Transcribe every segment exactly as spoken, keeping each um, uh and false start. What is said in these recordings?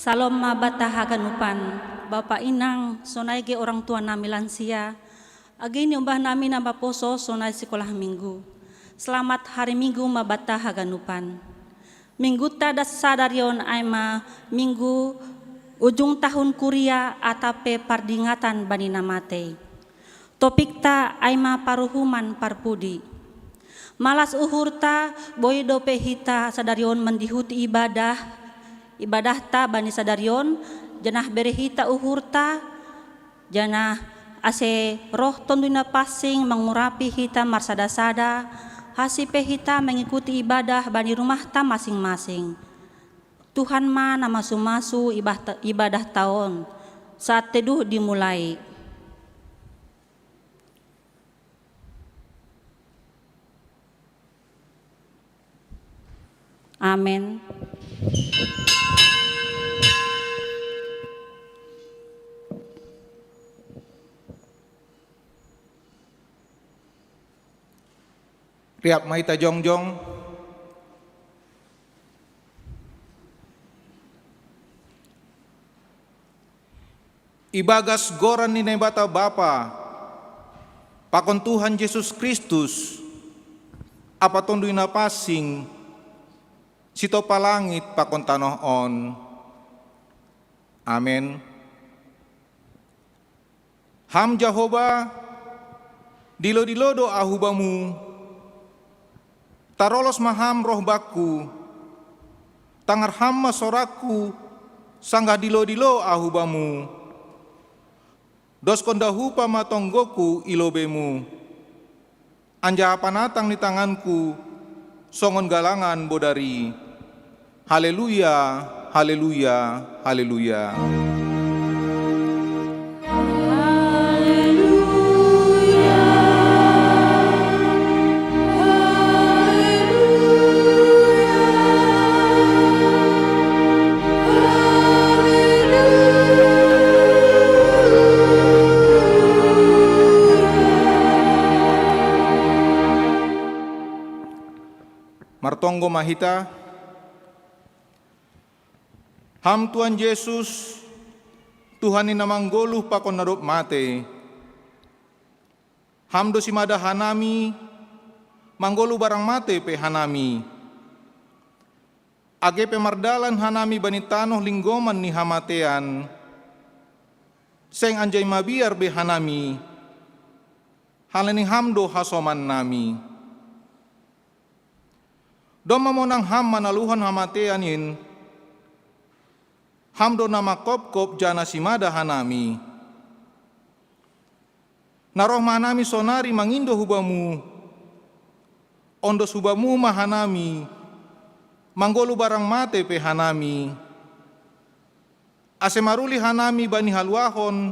Salom ma banta haganupan, bapa inang, sonai ge orang tua nami lansia, age ni umbah nami na maposo sonai sikolah minggu. Selamat hari Minggu ma banta haganupan. Minggu ta das sadari on ai ma minggu ujung tahun kuria atau pe pardingatan bani na matei. Topikta ai ma paruhuman parpudi. Malas uhurta, boi dope hita sadari on mandihuti ibadah, ibadahta bani sadari on, janah bere hita uhurta, janah ase roh Tonduy Napansing mangurapi hita marsada-sada, hasi pe hita mangikuti ibadah bani rumahta masing-masing. Tuhan ma na masu-masu ibah-, ibadahta on, saat teduh dimulai. Amen. Riap ma hita jongjong. Ibagas goran ni Naibata Bapa, pakon Tuhan Jesus Kristus, ampa Tonduy Napansing, sitopa langit pakon tanoh on. Amen. Ham Jahowa, dilo-dilo do ahu bamu, tarolos ma ham roh bakku, tangar ham ma sorangku, sanggah dilo-dilo ahu bamu. Doskon dahupa ma tonggoku i lobeimu. Anjaha panatang ni tanganku songon galangan bodari. Haleluya, haleluya, haleluya. Martonggo ma hita. Ham Tuhan Jesus, Tuhan ni na manggoluh pakon na dob matei. Ham do simada hanami, manggoluh barang matei pe hanami. Age pe mardalan hanami bani tanoh linggoman ni hamateian, seng anjai mabiar be hanami, halani ham do hasomannami. Domma monang ham manaluhon hamateian in, ham do na mangkopkop janah simada hanami. Na roh ma hanami sonari mangindo hu bamu, ondos hu bamu ma hanami, manggoluh barang matei pe hanami, ase maruli hanami bani haluahon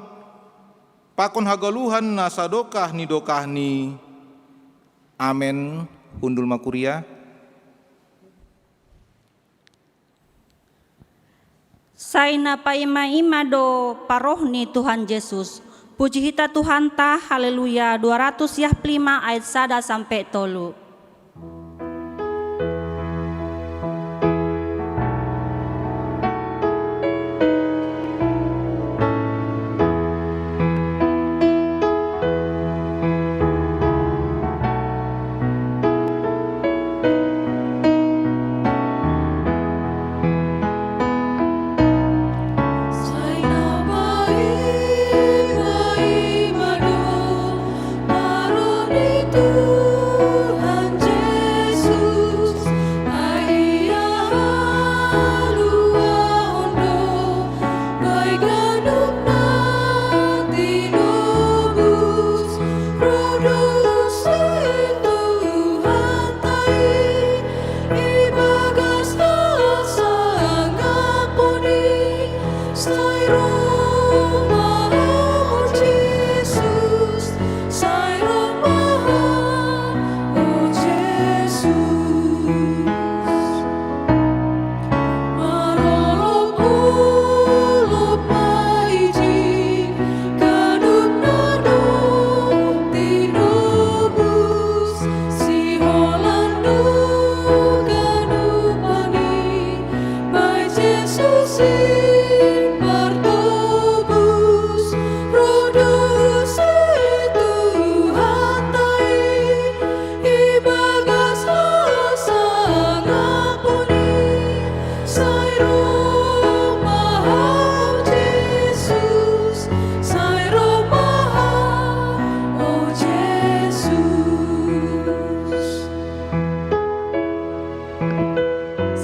pakon hagoluhan na sadokah ni dokahni. Amen. Hundul ma kuria. Sai na paima-ima do paroh ni Tuhan Jesus. Puji hita Tuhanta, haleluya, dua ratus yah plima ayat sada sampe tolu.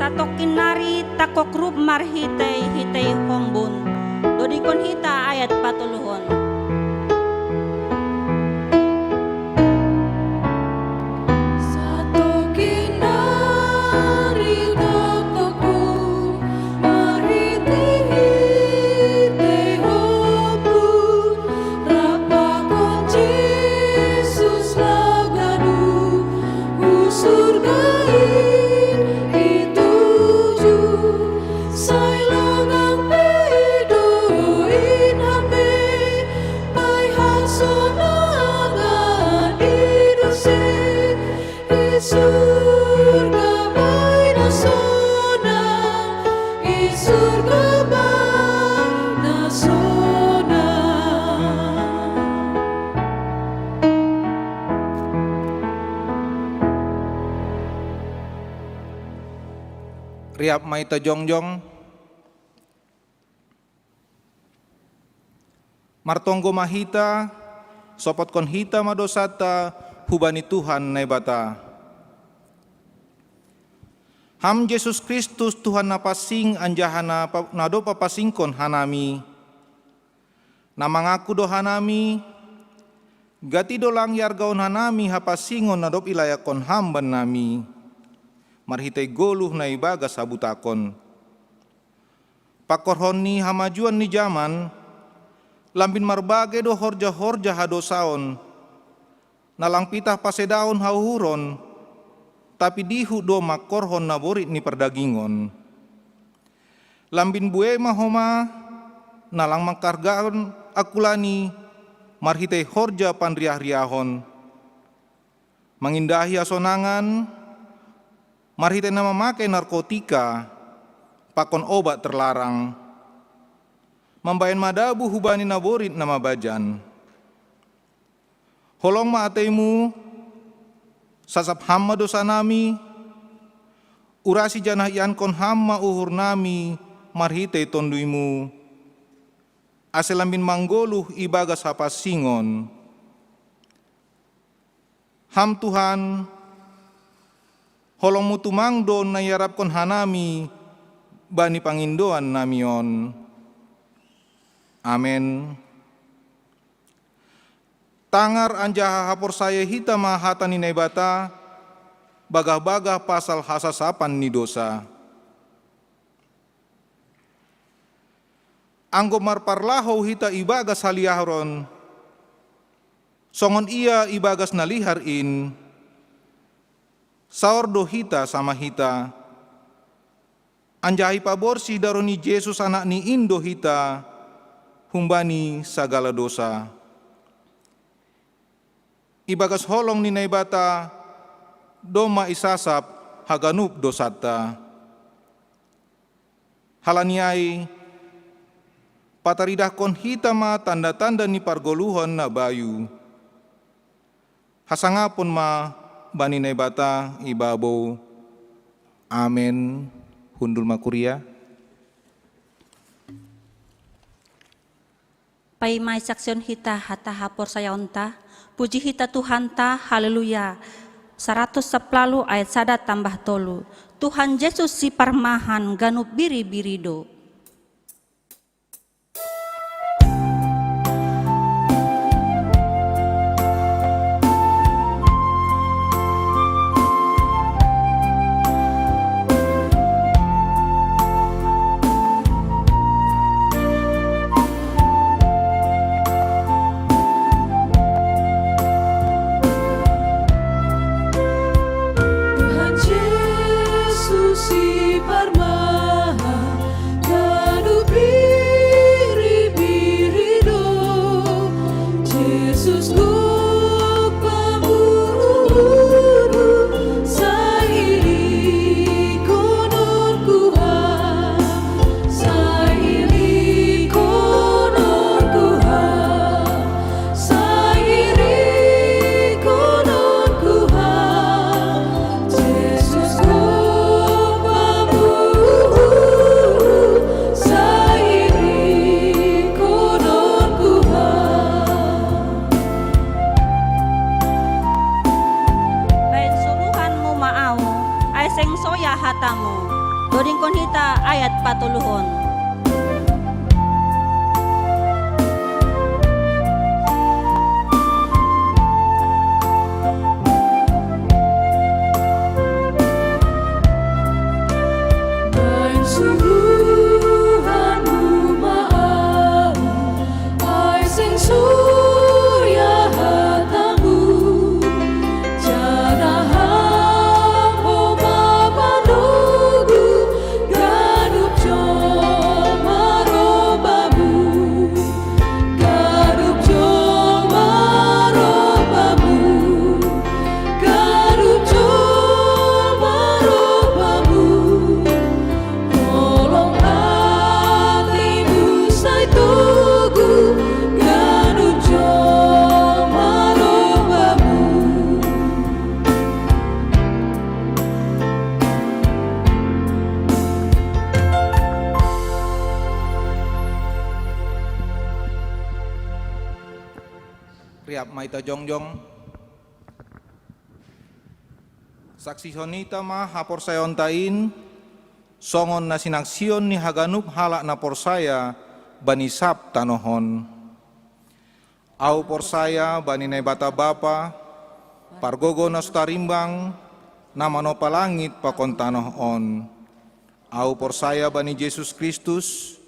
Satokin nari takokrup marhitei-hitei hombun. Dodikon hita ayat patoluhon. Satokin nari takokrup marhitei-hitei hombun, rap pakon Jesus laho ganup hu surga i tuju. Sai longang pe idoin hape, pai hasonangan i dose. I surga bai na sonang, i surga bai na sonang. Riap ma hita jongjong. Martonggo ma hita, sopotkon hita ma dosanta hubani Tuhan Naibata. Ham Jesus Kristus, Tuhan na pansing anjaha na pa-, na dob papansingkon hanami, na mangaku do hanami, gati do lang iargahon hanami hapansingon na dob ilayakkon Ham bannami, marhitei goluh na ibagas habutakon. Pangkorhon ni hamajuon ni jaman, lambin marbage do horja-horja hadousaon, na lang pitah pasedahon hauhuron, tapi dihut do mangkorhon naborit ni pardagingon. Lambin buei ma homa, na lang mangkargahon angkulan i marhitei horja panriah-riahon, mangindahi hasonangan marhitei na mamake narkotika pakon obat terlarang, mambahen madabu hubani naborit na mabajan. Holong ma ateimu, sasap Ham ma dousanami, urasi janah iankon Ham ma uhurnami marhitei TonduyMu, ase lambin manggoluh ibagas hapansingon. Ham Tuhan, holong-Mu tumang do na iarapkon hanami bani pangindoan nami on. Amen. Tangar anjaha haporsayaon hita ma hata ni Naibata, bagah-bagah pasal hasasapan ni dousa. Anggo marparlahou hita ibagas haliaron, songon Ia ibagas na lihar in, saor do hita sama hita. Anjaha ipaborsih darah ni Jesus, Anakni in do hita humbani sagala dousa. Ibagas holong ni Naibata domma isasap haganup dousanta. Halani ai, pataridahkon hita ma tanda-tanda ni pargoluhan na bayu. Hasangapon ma bani Naibata i babou. Amen. Hundul ma kuria. Paima isaksihon hita hata haporsayaonta, puji hita Tuhanta, haleluya. Saratus sampulu ayat sada tambah tolu. Tuhan Jesus si parmahan ganup biri-biri do. Tuhan Jesus si parmahan ganup biri-biri do. Jesus gok pamuruhurhu, sai ilikononku Ham, sai ilikononku Ham, sai ilikononku Ham. Jesus gok pamuruhurhu, Dodingkon hita ayat patoluhon. Riap ma hita jongjong. Saksihon hita ma haporsayaonta in, songon na sinaksihon ni haganup halak na porsaya bani sab tanoh on. Ahu porsaya bani Naibata Bapa, pargogoh na so tarimbang, na manompa langit pakon tanoh on. Ahu porsaya bani Jesus Kristus,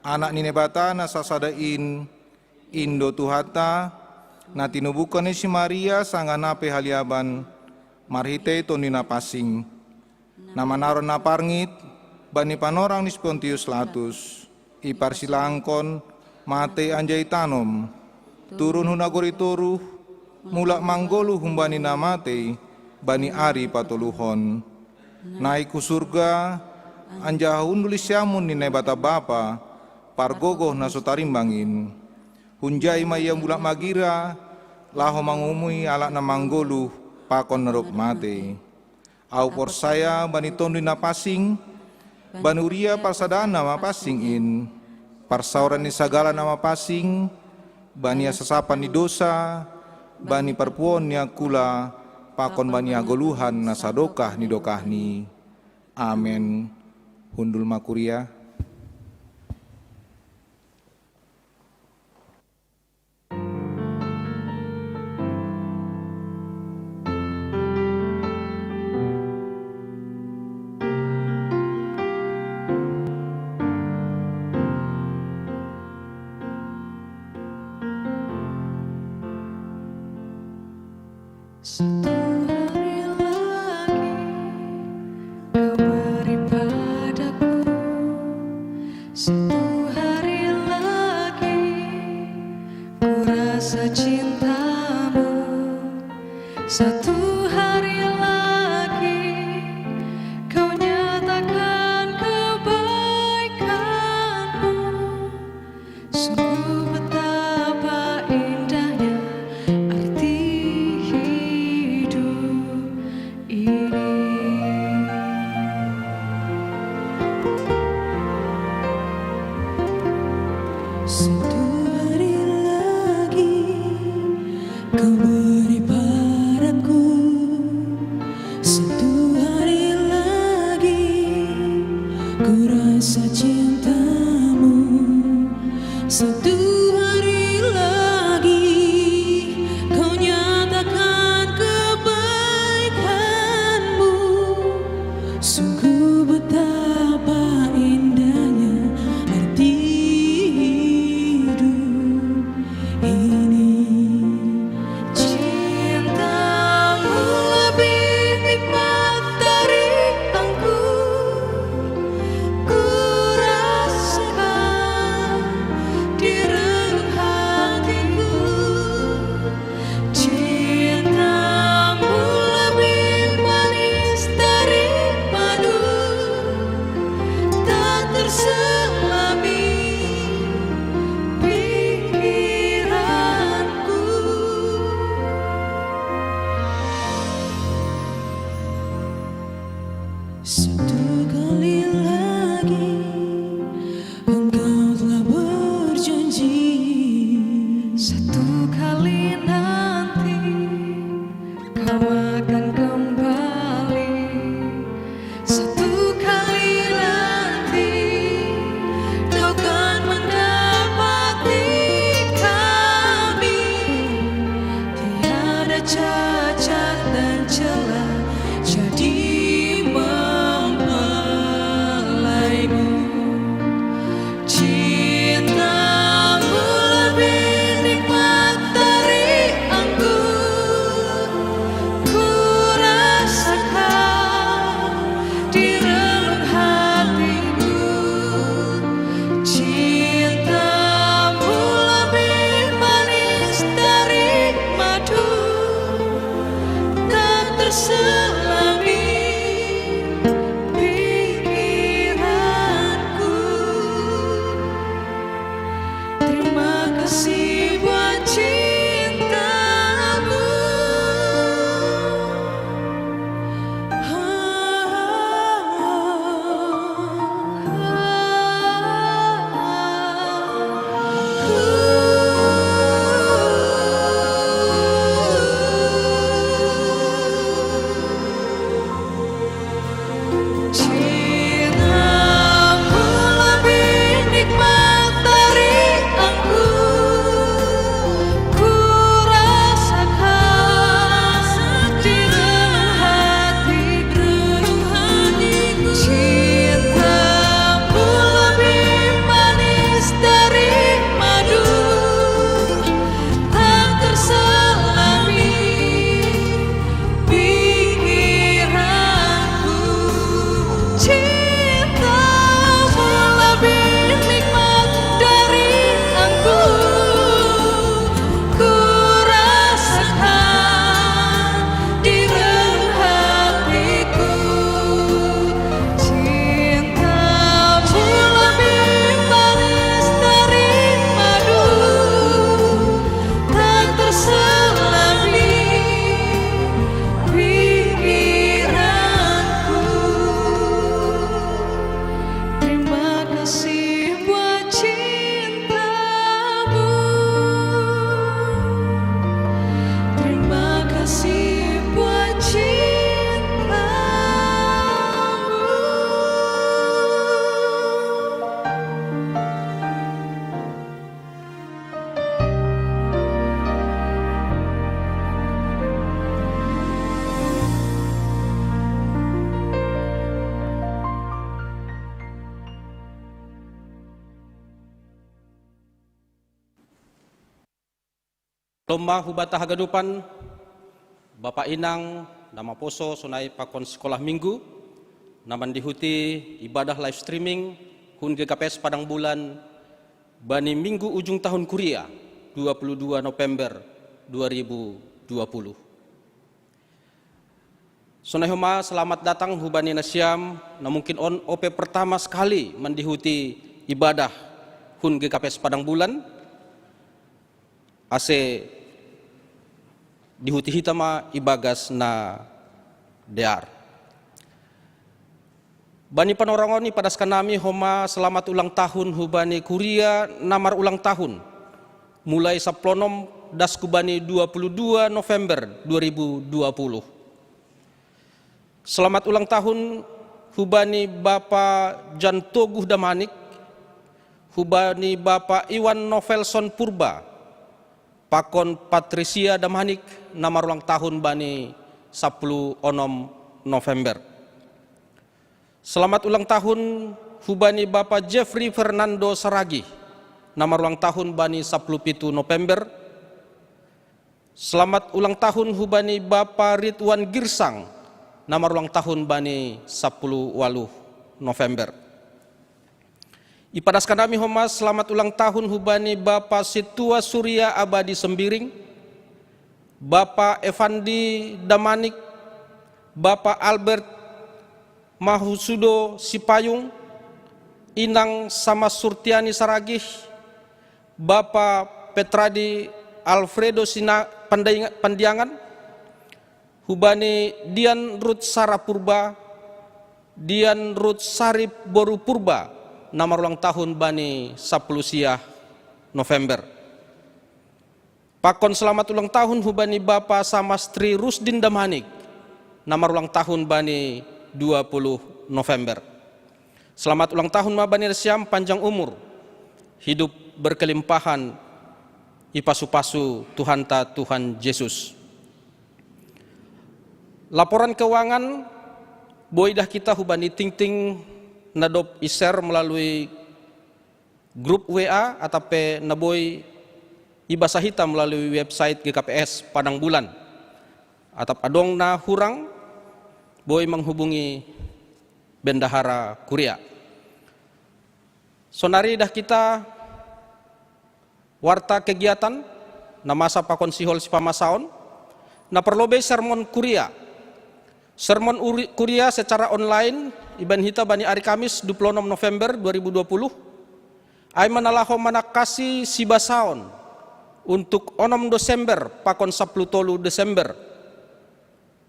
Anak ni Naibata na sasada in, in do Tuhanta, na tinubuhkon ni si Maria sanga na pe haliaban, marhitei Tonduy Napansing, na manaron na parngit bani panorang ni si Pontius Latus, iparsilangkon, matei anjaha itanom, turun hu nagori toruh, mulak manggoluh humbani na matei bani ari patoluhon. Naik hu surga, anjaha hundul di siamun ni Naibata Bapa, pargogoh na so tarimbang in. Hunjai ma Ia mulak magira, laho mangumui halak na manggoluh pakon na dob matei. Ahu porsaya bani Tonduy Napansing, bani huria parsadaan na mapansing in, parsaoran ni sagala na mapansing, bani hasasapan ni dosa, bani parpuhoon ni angkula, pakon bani hagoluhan na sadokah ni dokahni. Amen. Hundul ma kuria. Satu hari lagi Kau beri padaku, satu hari lagi ku rasa cintamu, satu hari lagi kau nyatakan kebaikanmu. Sungguh betapa indahnya arti hidup ini. Satu hari lagi Kau beri padaku satu hari lagi, ku rasa cintamu. Satu hari lagi, kau nyatakan kebaikanmu. Sungguh betapa indahnya arti hidup ini. Cintamu lebih hebat dari anggur, ku rasakan di Shalom ma hubata haganupan, bapa inang, na maposo sonai pakon sikolah minggu, na mandihuti ibadah live streaming hun G K P S Padang Bulan, bani minggu ujung tahun kuria, dua puluh dua November dua ribu dua puluh. Sonai homa selamat datang hubani nasiam, na mungkin on ope pertama sekali mandihuti ibadah hun G K P S Padang Bulan, ase dihuti hita ma ibagas na dear. Bani panorangon ipadaskan nami homa selamat ulang tahun hubani kuria na marulang tahun, mulai saplonom das hubani dua puluh dua November dua ribu dua puluh. Selamat ulang tahun hubani Bapa Jan Toguh Damanik, hubani Bapa Iwan Novelson Purba, pakon Patricia Damanik na marulang tahun bani sapuluh onom November. Selamat ulang tahun hubani Bapa Jeffrey Fernando Saragih, na marulang tahun bani sapuluh pitu November. Selamat ulang tahun hubani Bapa Ridwan Girsang, na marulang tahun bani sapuluh waluh November. Ipadaskan nami homa selamat ulang tahun hubani Bapa Situa Surya Abadi Sembiring, Bapa Evandi Damanik, Bapa Albert Mahusudo Sipayung, Inang Sama Surtiani Saragih, Bapa Petradi Alfredo Sina Pandiangan, hubani Dian Ruth Sara Purba, Dian Ruth Sarip Boru Purba, na marulang tahun bani sapuluh siah November. Pakon selamat ulang tahun hubani Bapa Samastri Rusdin Damanik, na marulang tahun bani dua puluh November. Selamat ulang tahun ma bani nasiam, panjang umur, hidup berkelimpahan, ipasu-pasu Tuhanta Tuhan Yesus. Laporan keuangan boi dah kita hubani tingting na dob i-share melalui grup W A atap pe na boi ibasa hita melalui website G K P S Padang Bulan. Atap adong na hurang, boi menghubungi bendahara kuria. Sonari dah kita warta kegiatan na masa pakon sihol sipamasaon, na parlobei sermon kuria. Sermon kuria secara online ibahen hita bani ari Kamis dua puluh onom November dua ribu dua puluh, ai ma na laho manangkasi sibasaon untuk onom Desember pakon sapuluh tolu Desember.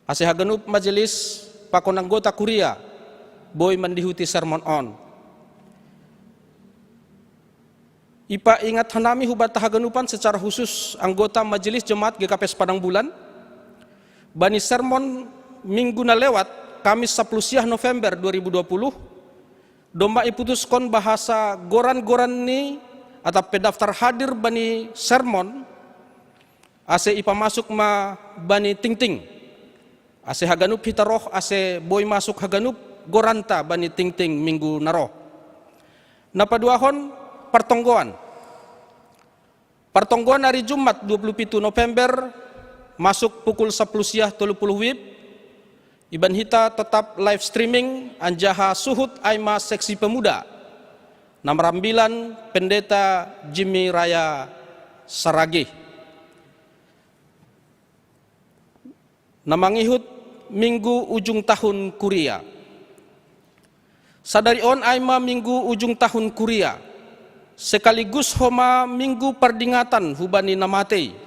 Ase haganup majelis pakon anggota kuria boi mandihuti sermon on. Ipaingat hanami hubata haganupan secara khusus anggota Majelis Jemaat G K P S Padang Bulan, bani sermon minggu na lewat, Kamis sapuluh siah November dua ribu dua puluh, domma iputuskon bahasa goran-goran ni atap pe daftar hadir bani sermon, ase ipamasuk ma bani tingting. Ase haganup hita roh ase boi masuk haganup goranta bani tingting minggu na roh. Na paduahon, partonggoan. Partonggoan ari Jumat dua puluh pitu November, masuk pukul sapuluh siah tolu puluh wib, ibahen hita tetap live streaming anjaha suhut ai ma seksi pemuda, na marambilan Pendeta Jimmy Raya Saragih. Na mangihut minggu ujung tahun kuria. Sadari on ai ma minggu ujung tahun kuria, sekaligus homa minggu pardingatan hubani na matei.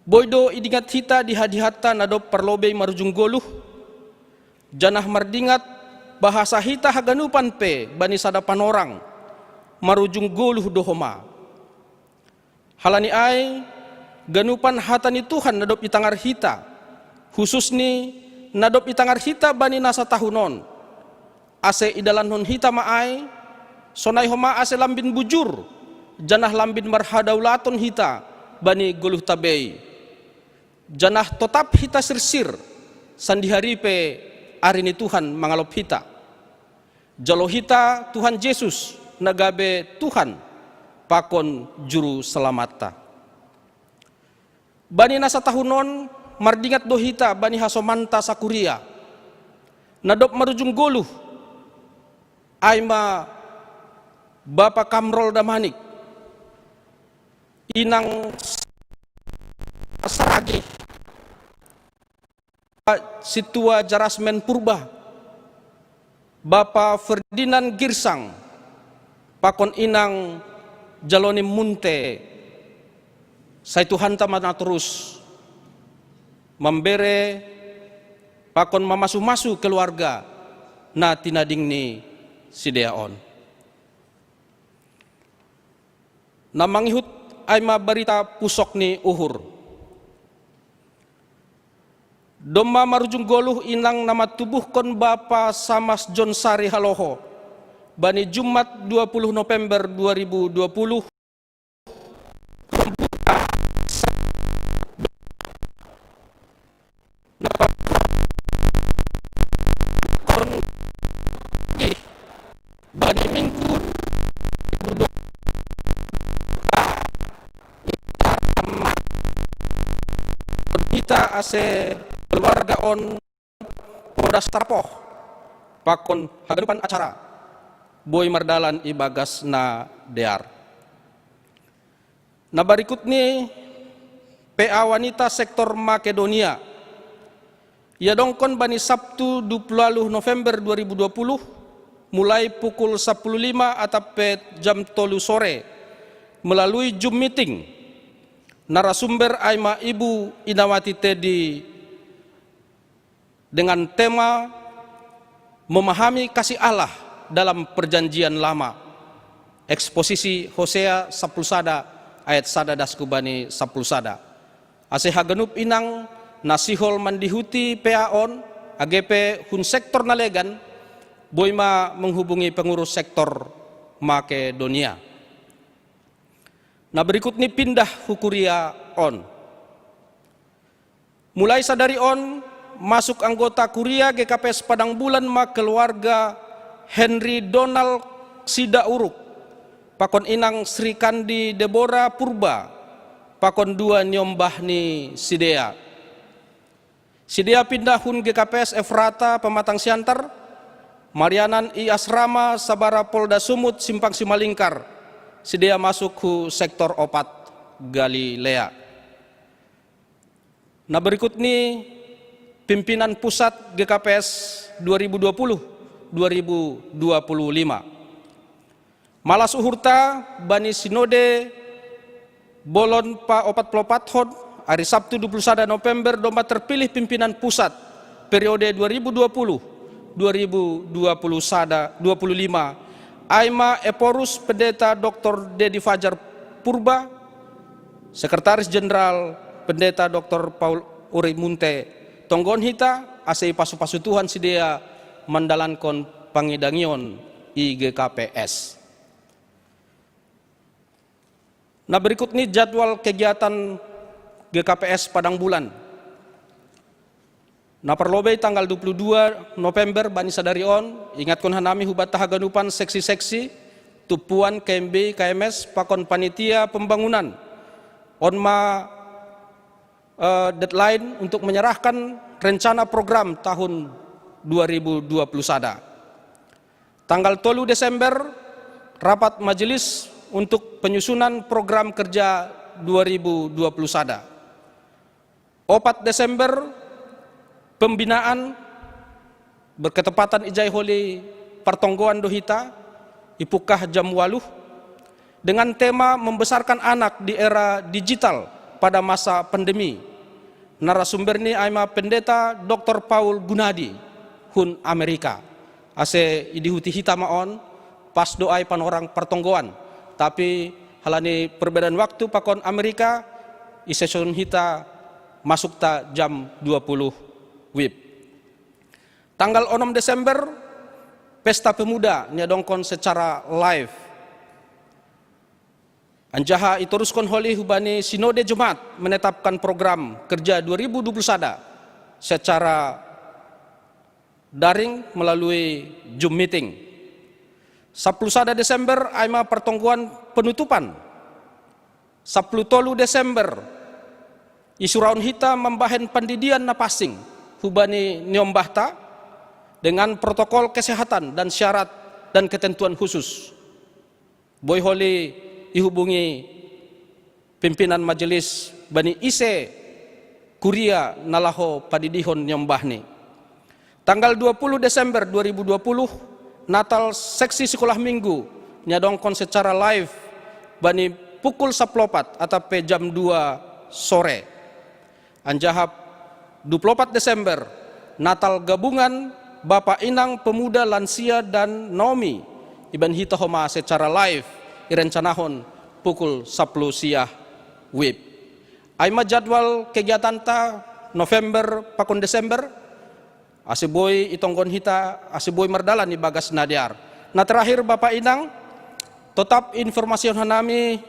Boi do idingat hita dihat-dihatta na dob parlobei marujung goluh, janah mardingat bahasa hita haganupan pe bani sada panorang marujung goluh do homa. Halani ai, ganupan hata ni Tuhan na dob itangar hita, khususni na dob itangar hita bani na satahun on, ase idalankon hita ma ai, sonai homa ase lambin bujur, janah lambin marhadaulaton hita bani goluhta bei. Janah totap hita sirsir, sandihari pe ari ni Tuhan mangalop hita. Jalo hita Tuhan Jesus na gabe Tuhan pakon Juru Selamatta. Bani na satahun on, mardingat do hita bani hasomanta sakuria. Na dob marujung goluh, ai ma Bapa Kamrol Damanik, Inang Saragi, Sintua Jarasmen Purba, Bapa Ferdinand Girsang, pakon Inang Jalonim Munte, sai Tuhanta ma na torus mambere pakon mamasu-masu keluarga na tinading ni sidea on. Na mangihut ai ma barita pusok ni uhur. Domma marujung goluh inang na mantubuhkon Bapa Samas John Sari Haloho, bani Jumat dua puluh November dua ribu dua puluh, bani minggu kita ase keluarga on podas tarpoh pakon haganupan acara boi mardalan ibagas na dear. Na barikut ni P A wanita sektor Makedonia. Ia dongkon bani Sabtu dua puluh November dua ribu dua puluh, mulai pukul sapuluh lima atap pe jam tolu sore melalui Zoom meeting. Narasumber ai ma Ibu Inawati Teddy dengan tema memahami kasih Allah dalam perjanjian lama. Eksposisi Hosea sapuluh sada ayat sada das kubani sapuluh sada. Ase haganup inang na sihol mandihuti P A on, age pe hun sektor na legan, boi ma menghubungi pengurus sektor Makedonia. Na berikut ni pindah hu kuria on. Mulai sadari on, masuk anggota kuria G K P S Padang Bulan ma keluarga Henry Donald Sidauruk, pakon Inang Sri Kandi Deborah Purba, pakon dua niombah ni sidea. Sidea pindah hun G K P S Efrata Pematang Siantar, marianan i asrama sabara Polda Sumut Simpang Simalingkar. Sidea masuk hu sektor opat Galilea. Na berikut ni pimpinan pusat G K P S dua ribu dua puluh dua ribu dua puluh lima. Malas uhurta bani sinode bolon pa opat puluh opat hon, hari Sabtu dua puluh sada November domma terpilih pimpinan pusat periode dua ribu dua puluh dua ribu dua puluh sada dua puluh lima, ai ma Ephorus Pendeta Doktor Dedi Fajar Purba, Sekretaris Jenderal Pendeta Doktor Paul Uri Munte, tonggon hita ase ipasu-pasu Tuhan sidea mandalankon pangidangion i G K P S. Na berikut ni jadwal kegiatan G K P S Padang Bulan. Na parlobei tanggal dua puluh dua November bani sadari on, ingatkon hanami hubanta haganupan seksi-seksi, tumpuan K M B, K M S, pakon panitia pembangunan. On ma eh, deadline untuk menyerahkan rencana program tahun dua ribu dua puluh sada. Tanggal tolu Desember, rapat majelis untuk penyusunan program kerja dua ribu dua puluh sada. Opat Desember, pembinaan berketepatan ijai holi partonggoan do hita, ipungkah jam waluh, dengan tema membesarkan anak di era digital pada masa pandemi. Narasumber ni ai ma Pendeta Doktor Paul Gunadi hun Amerika. Ase idihuti hita ma on, pas do ai panorang partonggoan. Tapi halani perbedaan waktu pakon Amerika, i session hita masukta jam dua puluh wib. Tanggal onom Desember, Pesta Pemuda niadongkon secara live. Anjaha itoruskon holi hubani Sinode Jemaat menetapkan program kerja dua ribu dua puluh sada secara daring melalui Zoom meeting. Sapuluh sada Desember ai ma pertonggoan penutupan. Sapuluh tolu Desember Isuraon hita mambahen pandidian na pansing hubani niombahta dengan protokol kesehatan dan syarat dan ketentuan khusus. Boi holi ihubungi pimpinan majelis bani ise kuria na laho padidihon niombahni. Tanggal dua puluh Desember dua ribu dua puluh, Natal seksi sekolah minggu niadongkon secara live bani pukul saplopat atap pe jam dua sore. Anjaha dua puluh opat Desember, Natal gabungan Bapa Inang Pemuda Lansia dan Naomi iban hita homa secara live irencanahon pukul sapuluh siah wib. Ai ma jadwal kegiatanta November pakon Desember, ase boi itonggon hita, ase boi mardalan ibagas na dear. Na terakhir, Bapa Inang, totap informasion hanami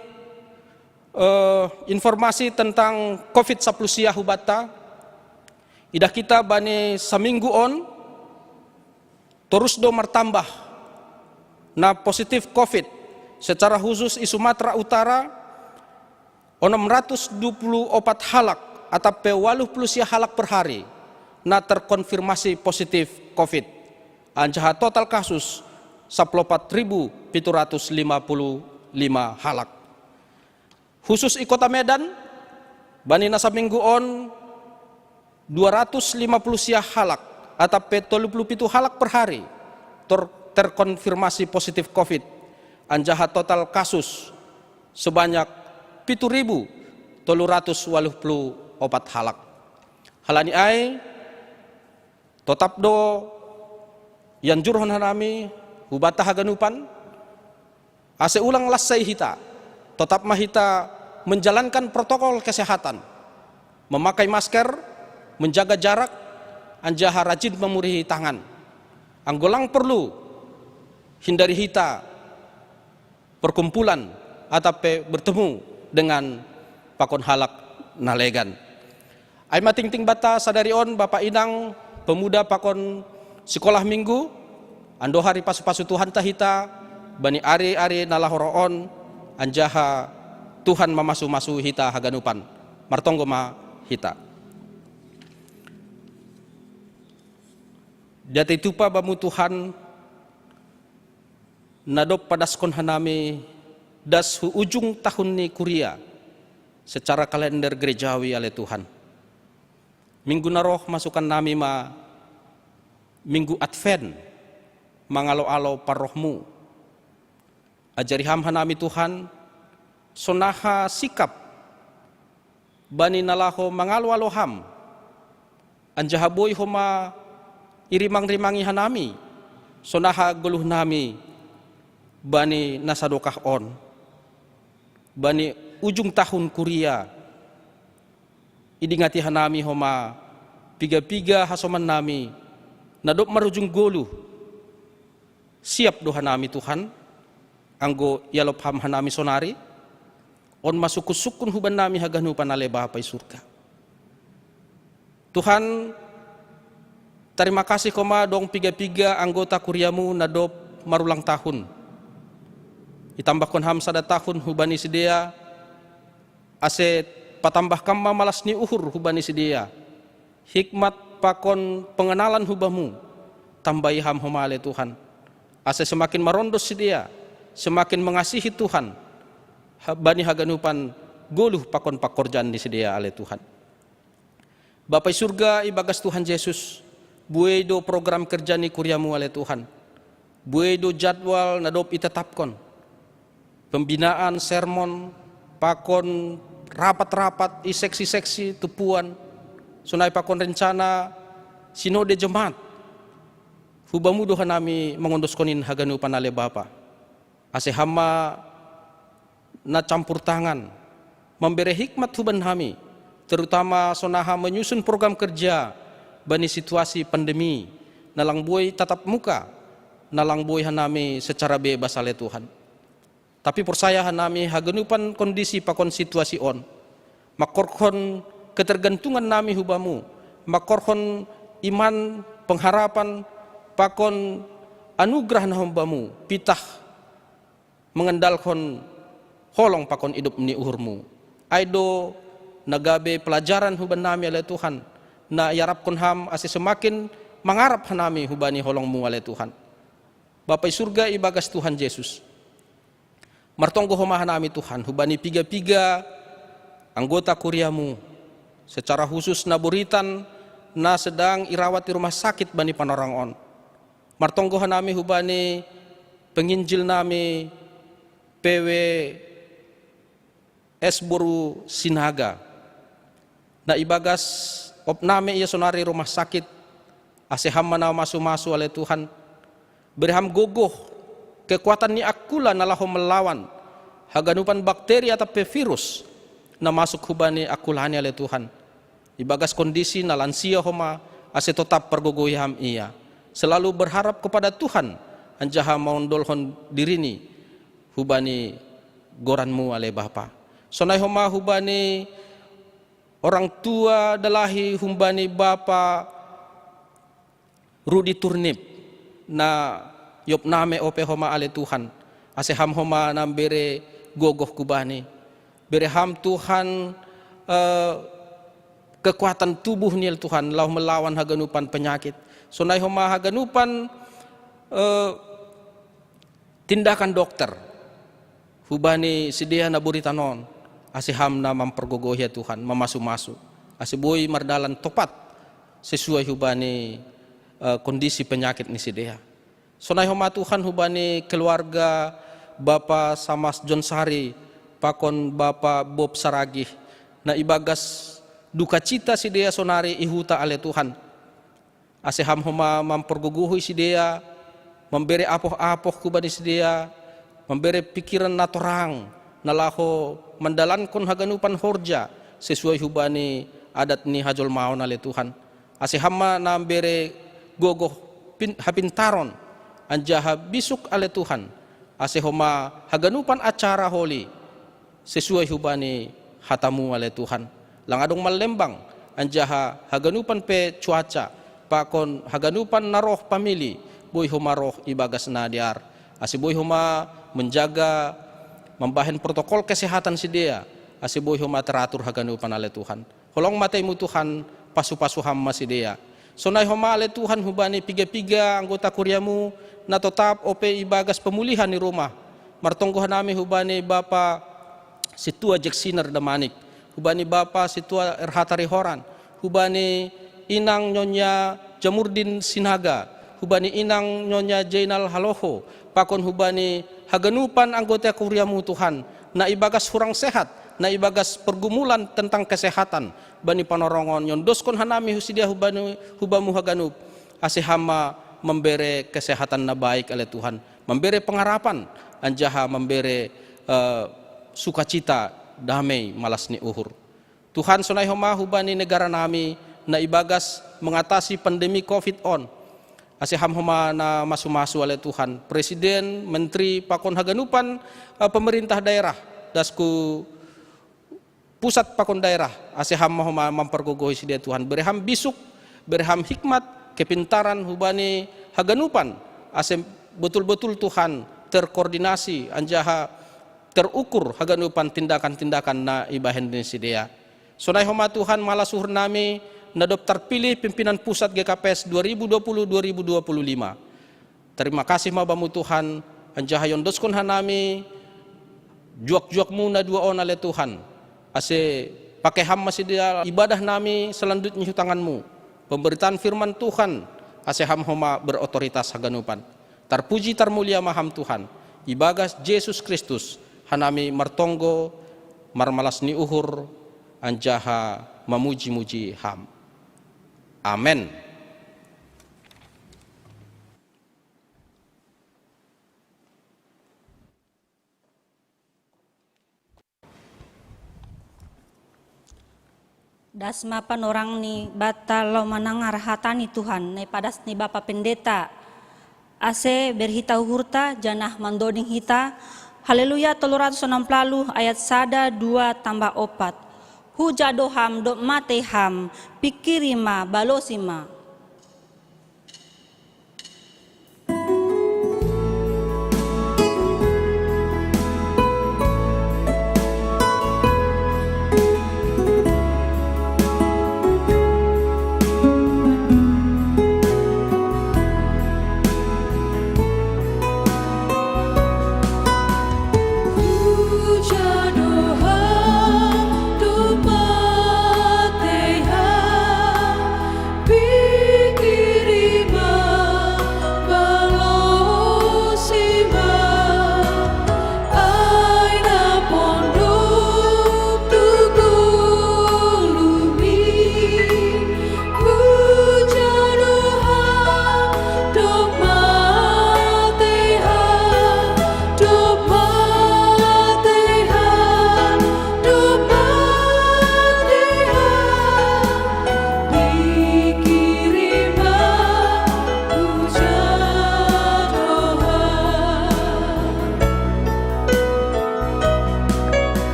eh, informasi tentang covid sapuluh siah hubanta. Idah hita bani saminggu on, torus do martambah na positif covid secara khusus i Sumatera Utara, onom ratus dua puluh opat halak atap pe waluh puluh siah halak per hari na terkonfirmasi positif covid. Anjaha total kasus saplopat ribu pitu ratus lima puluh lima halak. Khusus i Kota Medan, bani na saminggu on dua ratus lima puluh siah halak atap pe tolu puluh pitu halak per hari ter-, terkonfirmasi positif covid, anjaha total kasus sebanyak pitu ribu tolu ratus waluh puluh opat halak. Halani ai, totap do ianjurhon hanami hubanta haganupan, ase ulang lassai hita, totap ma hita menjalankan protokol kesehatan, memakai masker, menjaga jarak, anjaha rajin mamurihi tangan. Anggo lang porlu, hindari hita perkumpulan atap pe bertemu dengan pakon halak na legan. Ai ma tingting banta sadari on, Bapa Inang, pemuda pakon sikolah minggu, andohar ipasu-pasu Tuhanta hita bani ari-ari na laho ro on, anjaha Tuhan mamasu-masu hita haganupan. Martonggo ma hita. Diatei tupa Bamu Tuhan, na dob padaskon hanami das hu ujung tahun ni kuria secara kalender gerejawi ale Tuhan. Minggu na roh masukannami ma minggu Advent, mangalo-alo parrohMu. Ajari Ham hanami Tuhan, sonaha sikap bani na laho mangalo-alo Ham, anjaha boi homa irimang-rimangi hanami sonaha goluhnami bani na sadokah on. Bani ujung tahun kuria, idingati hanami homa piga-piga hasomannami na dob marujung goluh. Siap do hanami Tuhan, anggo ialop Ham hanami sonari. On ma sungkun-sungkun hubannami haganupan ale Bapa i surga. Tuhan, tarima kasih homa dong piga-piga anggota kuriaMu na dob marulang tahun. Itambahkon Ham sada tahun hubani sidea, ase patambah Kam ma malas ni uhur hubani sidea, hikmat pakon pengenalan hu Bamu. Tambai Ham homa ale Tuhan, ase semakin marondos sidea, semakin mengasihi Tuhan, ha-, bani haganupan goluh pakon pakorjaan ni sidea ale Tuhan. Bapa i surga, ibagas Tuhan Jesus, buei do program kerja ni kuriaMu ale Tuhan. Buei do jadwal na dob itetapkon. Pembinaan sermon, pakon rapat-rapat i seksi-seksi tumpuan, sonai pakon rencana sinode jemaat. Hu Bamu do hanami mangondoskon in haganupan ale Bapa. Ase Ham ma na campur tangan, mambere hikmat hubannami, terutama sonaha menyusun program kerja bani situasi pandemi, na lang boi tatap muka, na lang boi hanami secara bebas ale Tuhan. Tapi porsaya hanami haganupan kondisi pakon situasi on, mangkorhon ketergantungannami hu Bamu, mangkorhon iman, pengharapan, pakon anugerah na hun Bamu, pitah mengandalhon holong pakon idop ni uhurMu. Ai do na gabe pelajaran huban nami ale Tuhan, na iarapkon Ham ase semakin mangarap hanami hubani holongMu ale Tuhan. Bapa i surga, ibagas Tuhan Jesus, martonggo homa hanami Tuhan hubani piga-piga anggota kuriaMu, secara khusus na boritan na sedang irawat i rumah sakit bani panorang on. Martonggo hanami hubani penginjil nami P W S boru Sinaga, na ibagas opname ia sonari rumah sakit. Ase Ham ma na masu-masu ale Tuhan. Bere Ham gogoh, kekuatan ni angkula na laho melawan haganupan bakteri atap pe virus na masuk hubani angkulani ale Tuhan. Ibagas kondisi na lansia homa, ase totap pargogohi Ham ia. Selalu berharap kepada Tuhan, anjaha maondolhon dirini hubani goranMu ale Bapa. Sonai homa hubani orang tua dalahi hubani Bapa Rudi Turnip, na iopname ope homa ale Tuhan. Ase Ham homa na mbere gogoh hubani. Bere Ham Tuhan, eh, kekuatan tubuh ni ale Tuhan, laho melawan haganupan penyakit. Sonai homa haganupan, eh, tindakan dokter hubani sidea na boritan on, ase Ham na mampargogohi ia Tuhan, mamasu-masu, ase boi mardalan topat sesuai hubani, eh, kondisi penyakit ni sidea. Sonai homa Tuhan hubani keluarga Bapa Samas John Sari pakon Bapa Bob Saragih, na ibagas dukacita sidea sonari i huta ale Tuhan. Ase Ham homa mampargogohi sidea, mambere apoh-apoh hubani sidea, mambere pikiran na torang, na laho mandalankon haganupan horja sesuai hubani adat ni hajolmaon ale Tuhan. Ase Ham ma na mbere gogoh pin-, hapintaron, anjaha bisuk ale Tuhan. Ase homa haganupan acara holi sesuai hubani hataMu ale Tuhan. Lang adong mallembang, anjaha haganupan pe cuaca, pakon haganupan na roh pamili, boi homa roh ibagas na dear. Ase boi homa menjaga, mambahen protokol kesehatan sidea, ase boi homa teratur haganupan ale Tuhan. Holong mateiMu Tuhan, pasu-pasu Ham ma sidea. Sonai homa ale Tuhan hubani piga-piga anggota kuriaMu, na totap ope ibagas pemulihan ni rumah. Martonggo hanami hubani Bapa Situa Jack Siner Damanik, hubani Bapa Situa R H Tarihoran, hubani Inang Nyonya Jamurdin Sinaga, hubani Inang Nyonya Jainal Haloho, pakon hubani haganupan anggota kuriaMu Tuhan, na ibagas hurang sehat, na ibagas pergumulan tentang kesehatan, bani panorongon, niondoskon hanami husidea hubani, hubaMu haganup, ase Ham ma mambere kesehatan na baik ale Tuhan, mambere pengarapan, anjaha mambere, eh, sukacita, damei, malas ni uhur. Tuhan, sonai homa hubani negara nami na ibagas mengatasi pandemi covid on. Ase Ham homa na masu-masu ale Tuhan, presiden, menteri, pakon haganupan, eh, pemerintah daerah, das ku pusat pakon daerah, ase Ham ma homa mampargogohi sidea Tuhan. Bere Ham bisuk, bere Ham hikmat, kepintaran hubani haganupan, ase betul-betul Tuhan terkoordinasi, anjaha terukur haganupan tindakan-tindakan na ibahen ni sidea. Sonai homa Tuhan, malas uhur nami na dob tarpilih pimpinan pusat G K P S dua ribu dua puluh dua ribu dua puluh lima. Terima kasih ma Bamu Tuhan, anjaha iondoskon hanami juak-juakMu na dua on ale Tuhan. Ase pake Ham ma sidea ibadah nami selanjutnya hu tanganMu. Pemberitaan firman Tuhan, ase Ham homa berotoritas haganupan. Tarpuji tarmulia ma Ham Tuhan. Ibagas Jesus Kristus hanami martonggo, marmalas ni uhur, anjaha mamuji-muji Ham. Amen. Das ma panorang ni banta laho manangar hata ni Tuhan, na ipadas ni Bapa Pendeta. Ase berhita uhurta, janah mandoding hita, Haleluya tolu ratus onom puluh ayat sada, dua, tambah opat. Huja do Ham dob matei Ham, pingkiri ma, balosi ma.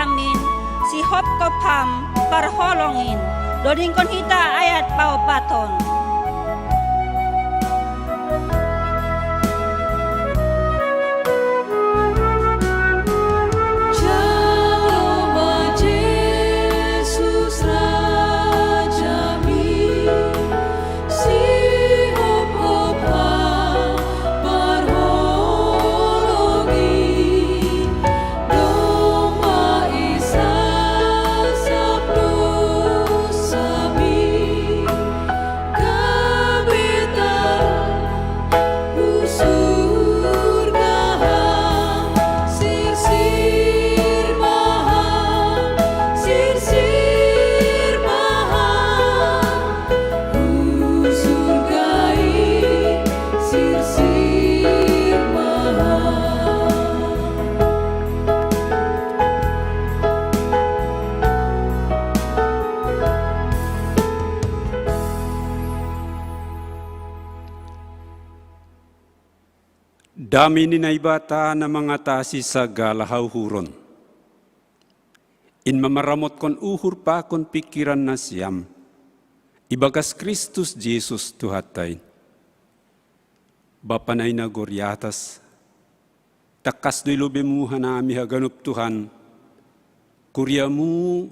Amin. Sihopkop ham parholongin. Dodingkon hita ayat paopathon. Dame ni Naibata na mangatasi sagala hauhuron, in mamaramotkon uhur pakon pikiran nasiam ibagas Kristus Jesus Tuhanta in. Bapa na i nagori atas, tangkas do i lobeimu hanami haganup, Tuhan, kuriamu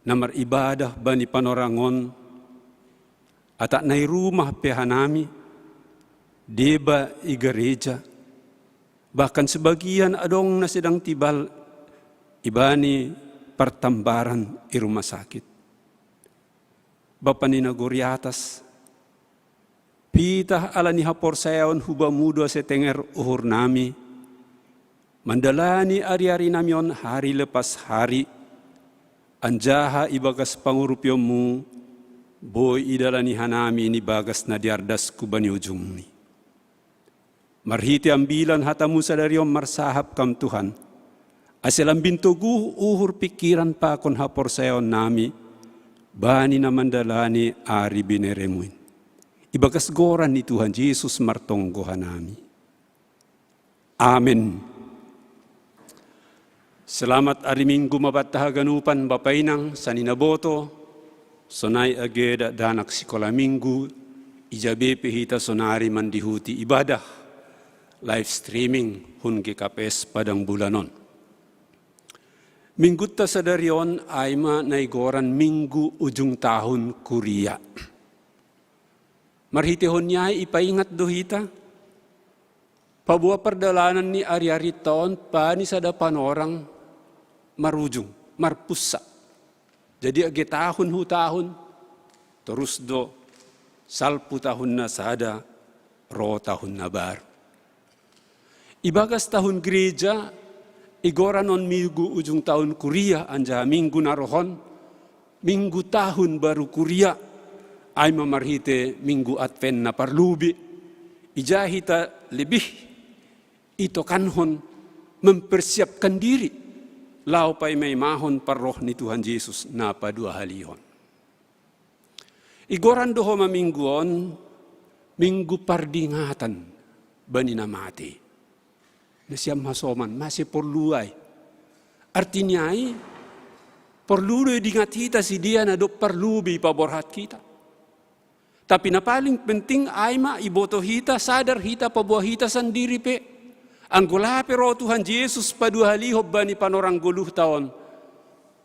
na maribadah bani panorang on, atap na i rumah pe hanami, deba i gareja, bahkan sebagian adong na sedang tibal ibani partambaran i rumah sakit. Bapa ni nagori atas, pitah ala ni haporsayaon hu Bamu do ase tenger uhurnami, mandalani ari-arinami on hari lepas hari, anjaha ibagas pangurupionmu boi idalani hanami in ibagas na diardasku bani ujungni. Marhite ambilan hatamu sadari on marsahap kam, Tuhan, ase lambin toguh uhur pikiran pakon haporsayaonnami bani na mandalani ari bineremu in. Ibagas goran ni Tuhan Jesus martonggo hanami. Amen. Selamat ari Minggu ma banta haganupan, bapa inang, sanina boto, sonai age dakdanak sikola Minggu, ija be pe hita sonari mandihuti ibadah live streaming hun G K P S Padang Bulan on. Minggunta sadari on ai ma na igoran Minggu Ujung Tahun Kuria. Marhitehon ni ai ipaingat do hita, paboa pardalanan ni ari-arinta on bani sada panorang marujung, marpunsa. Jadi age tahun hu tahun, torus do salpu tahun na sada, ro tahun na baru. Ibagas tahun gereja, igoran on Minggu Ujung Tahun Kuria, anjaha minggu na roh on, Minggu Tahun Baru Kuria, ai ma marhite Minggu Advent na parlobei, ija hita lebih itokankon mempersiapkan diri laho paima-imahon parroh ni Tuhan Jesus na paduahalihon. Igoran do homa minggu on Minggu Pardingatan bani na mate. Nasiam hasoman, mase porlu ai? Arti ni ai, porlu do idingat hita sidea na dob parlobei paborhat hita. Tapi na paling penting ai ma iboto hita, sadar hita, paboa hita sandiri pe, anggo lape ro Tuhan Jesus paduahalihon bani panorang goluhta on,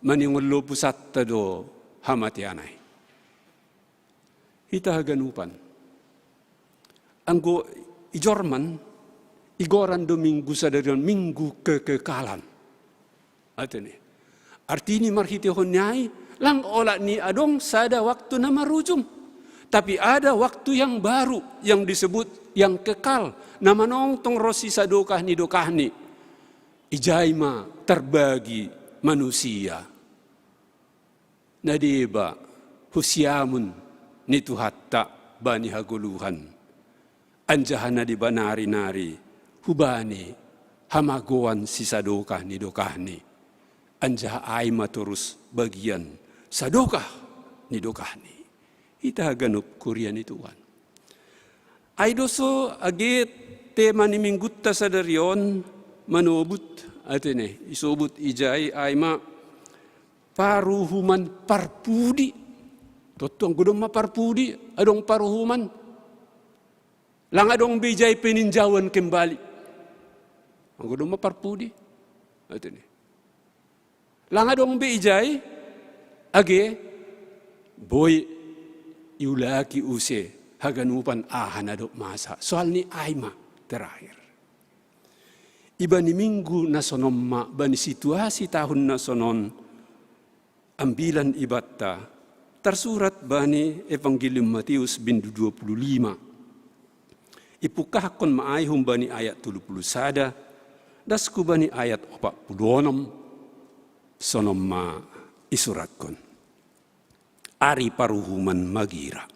maningon lopusanta do hamatean ai. Hita haganupan, anggo i Jorman, igoran do minggu sadari on Minggu Kekekalan. Atene. Artini marhitehon ni ai, lang olat ni adong sada waktu na marujung. Tapi ada waktu yang baru, yang disebut yang kekal, na manongtong ro sisadokah ni dokahni. Ijai ma tarbagi manusia. Na deba husiamun ni Tuhanta bani hagoluhan, anjaha na deba nari-nari hubani hamagoan sisadokah ni dokahni, anjaha ai ma torus bagian sadokah ni dokahni. Hita haganup kuria ni Tuhan. Ai do so age tema ni minggunta sadari on manobut Atene, isobut ijai ai ma paruhuman parpudi. Tottu anggo domma parpudi, adong paruhuman. Lang adong be ijai peninjauan kembali. Anggo domma parpudi. Atene. Lang adong be ijai, age, boi iulaki use haganupan aha na dob masa. Soal ni ai ma terakhir. Ibani minggu na sonon ma, bani situasi tahun na sonon, ambilan ibanta, tarsurat bani Evangelium Matius bindu dua puluh lima. Ipukkahkon ma ai humbani ayat tolu puluh sada, das ku bani ayat opat puluh onom, sonon ma isuratkon. Ari paruhuman magira.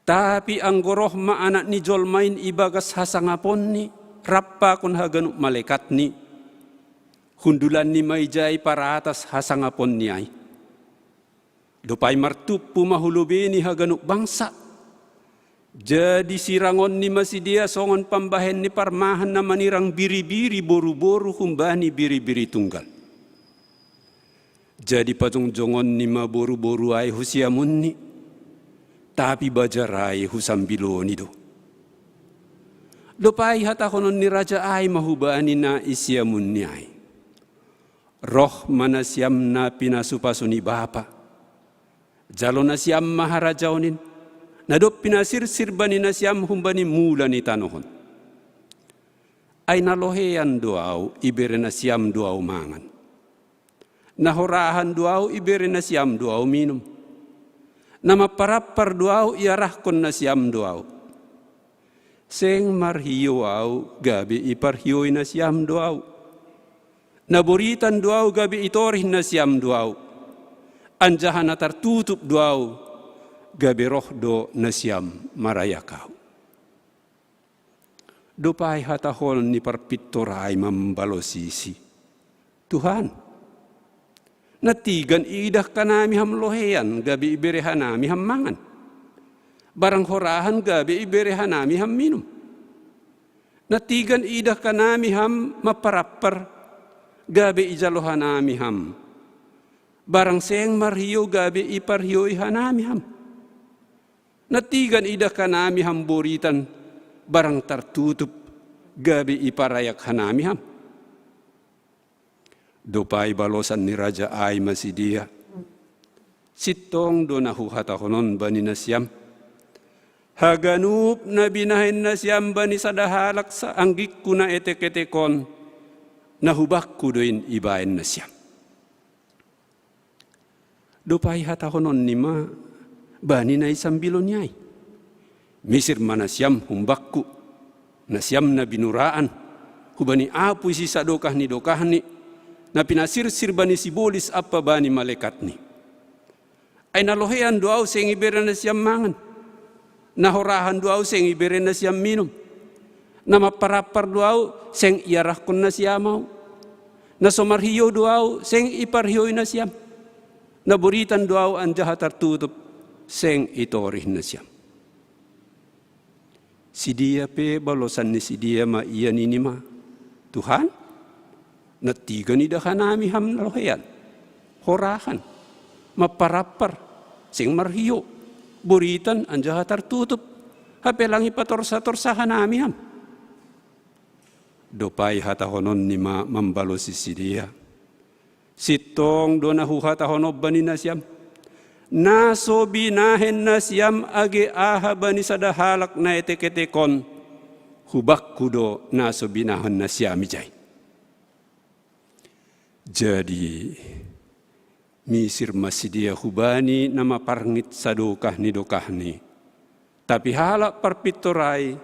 Tapi anggo roh ma Anak ni jolma in ibagas hasangaponni, rap pakon haganup malekatni, hundulanni ma ijai paratas hasangaponni ai. Dopai martumpu ma hu lobei ni haganup bangsa. Jadi sirangonni ma sidea songon pambahen ni parmahan na manirang biri-biri boru-boru humbani biri-biri tunggal. Jadi pajongjongonni ma boru-boru ai hu siamunni, tapi bajar ai husambiloni do. Dopai hatahonon ni raja ai ma hubani na i siamunni ai. Roh ma nasiam na pinasupasu ni Bapa. Jalo nasiam ma harajaon in, na dob pinasirsir bani nasiam humbani mula ni tanoh on. Ai na lohean do au, ibere nasiam do au mangan. Na horahan do au, ibere nasiam do au minum. Na mamparampar do au, iarahkon nasiam do au. Seng marhio au, gabe iparhioi nasiam do au. Na boritan do au, gabe itorih nasiam do au. Anjaha na tartutup do au, gabe roh do nasiam marayak au. Dopai hatahonon ni parpintor ai mambalosisi. Tuhan, na tigan iidah hanami ham lohean gabe ibere hanami ham mangan. Barang horahan gabe ibere hanami ham minum. Na tigan iidah hanami ham mamparampar gabe ijalo hanami ham. Barang seng marhio gabe iparhioi hanami ham. Na tigan iidah hanami ham boritan, barang tartutup gabe iparayak hanami ham. Dopai balosan ni raja ai ma sidea. Sintong do na huhatahon on bani nasiam. Haganup na binahen nasiam bani sada halak sa anggingku na etek-etek on, na hubakku do in ibaen nasiam. Dopai hatahononni ma bani na i sambilon i ai. Misir ma nasiam humbakku, nasiam na binuraan, hubani apuy sisadokah ni dokahni, na pinasirsir bani sibolis ampa bani malaekatni. Ai na lohean do au seng ibere nasiam mangan. Na horahan do au seng ibere nasiam minum. Na mamparampar do au seng iarahkon nasiam au. Na so marhio do au seng iparhioi nasiam. Na boritan do au anjaha tartutup seng itorih nasiam. Sidea pe balosan ni sidea ma ia nini ma, Tuhan, na tigan iidah hanami ham lohean, horahan, mamparampar, seng marhio, boritan anjaha tartutup, hape lang ipatorsa-torsa hanami ham. Dopai hatahononni ma mambalosi sidea. Sintong do na huhatahon on bani nasiam. Na so binahen nasiam age aha bani sada halak na etek-etek on, hubakku do na so binahen nasiam ijai. Jadi misir ma sidea hubani na maparngit sadokah ni dokahni. Tapi halak parpintor ai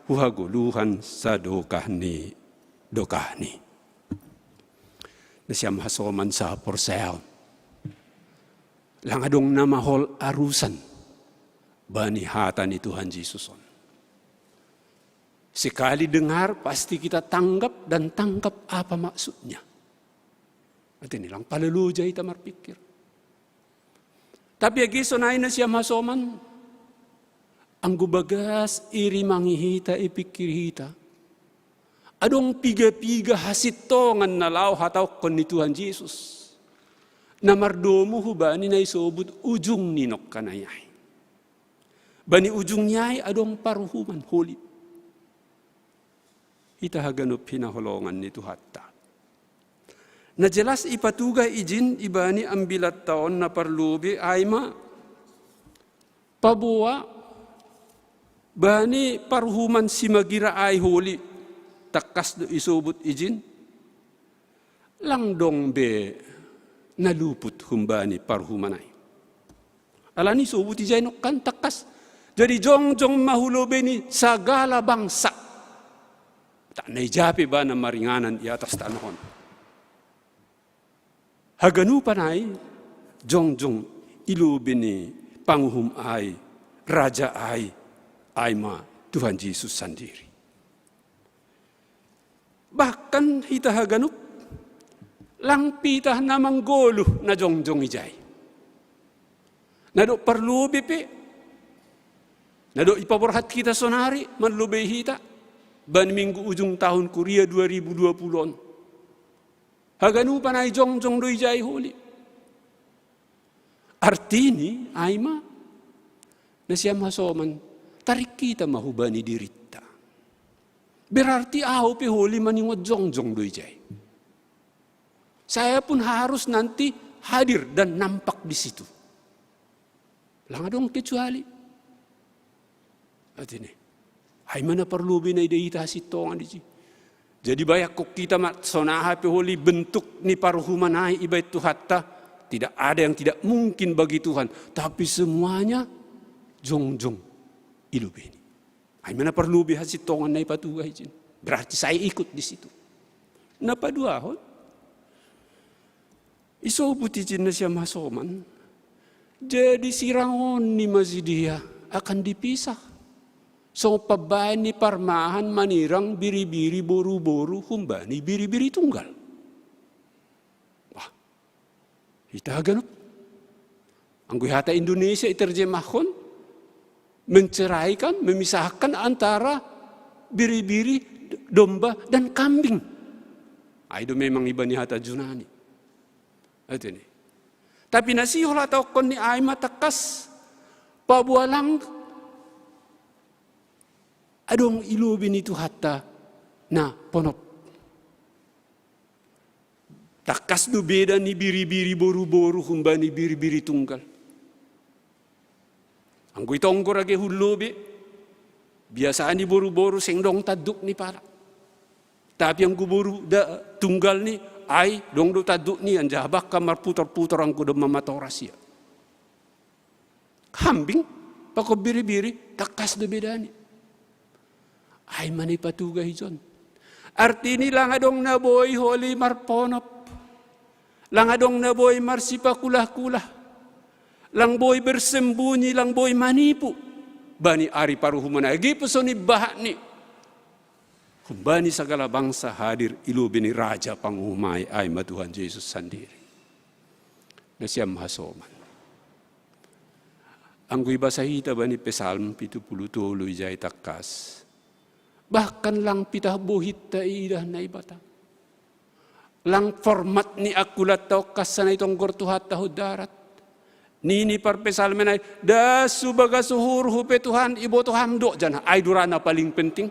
huhagoluhan sadokah ni dokahni. Nasiam hasoman sahaporseaon. Lang adong na mahol arusan bani hata ni Tuhan Yesus on. Sekali dengar pasti kita tanggap dan tangkap apa maksudnya. Artinya lang pala loja hita marpikir. Tapi age sonai nasiam hasoman, anggo bagas irimangi hita, ipikir hita. Adong piga-piga hasintongan na laho hatauhon ni Tuhan Jesus, na mardomu hubani na isobut ujung ni nongkanai ai. Bani ujung ni ai adong paruhuman holi. Hita haganup hinaholongan ni Tuhanta, na jelas ipatugah ijin ibani ambilan ta on na parlobei ai ma paboa bani paruhuman simagira ai holi, tangkas do isobut ijin, lang dong be na luput humbani paruhuman ai. Alani isobut ijai nongkan tangkas. Jadi jongjong ma hu lobei ni sagala bangsa. Tak na ija pe bana maringanan i atas tanoh on. Haganupan ai jongjong i lobei ni panguhum ai, raja ai, ai ma Tuhan Jesus sandiri. Bahkan hita haganup, lang pitah na manggoluh na jongjong ijai. Na dok parlobei pe, na dok ipaborhat hita sonari, manlobei hita bani minggu ujung tahun kuria dua ribu dua puluh on. Haganupan ai jongjong do ijai holi. Artini ai ma, nasiam hasoman, tarik hita ma hubani dirinta. Berarti ahu pe holi maningot jongjong do ijai. Saya pun harus nanti hadir dan nampak di situ. Lang adong kecuali. Artini, ai ma na parlobei na ida hita hasintongan ijin. Jadi bayak hon hita ma sonaha pe holi bentuk ni paruhuman ai ibahen Tuhanta. Tidak ada yang tidak mungkin bagi Tuhan. Tapi semuanya jongjong i lobei ni. Ai ma na parlobei hasintongan na ipatugah ijin. Berarti saya ikut di situ. Na paduahon, isobut ijin nasiam hasoman. Jadi sirangon ni ma si dia akan dipisah. Songon pambahen ni parmahan manirang biri-biri boru-boru humbani biri-biri tunggal. Wah, hita haganup. Anggo hata Indonesia iterjemahon, menceraikan, memisahkan antara biri-biri, domba dan kambing. Ai do memang ibani hata Junani. Artini. Tapi na sihol hatauhon ni ai ma tangkas, paboa lang adong i lobei ni Tuhanta na ponop. Tangkas do beda ni biri-biri boru-boru humbani biri-biri tunggal. Anggo itonggor age hu lobei, biasa ni boru-boru seng dong tanduk ni pala. Tapi anggo boru da, tunggal ni, ai dong do tanduk ni, anjaha bangka marputor-putor anggo domma matoras ia. Kambing pakon biri-biri, tangkas do beda ni. Ai ma na ipatugah ijin. Artini lang adong na boi holi marponop. Lang adong na boi marsipakulah-kulah. Lang boi bersembunyi, lang boi manipu. Bani ari paruhuman ai, age pe songon i bahat ni. Humbani sagala bangsa hadir i lobei ni raja panguhum ai, ai ma Tuhan Jesus sandiri. Nasiam hasoman. Anggo ibasa hita bani Psalm pitu pulu tolu ijai tangkas, bahkan lang pitah bohinta iidah Naibata. Lang format ni angkulanta on hansana itonggor Tuhanta hu darat. Nini parpsalmen ai, das hu bagas uhurhu pe Tuhan, iboto Ham do, janah ai do ra na paling penting.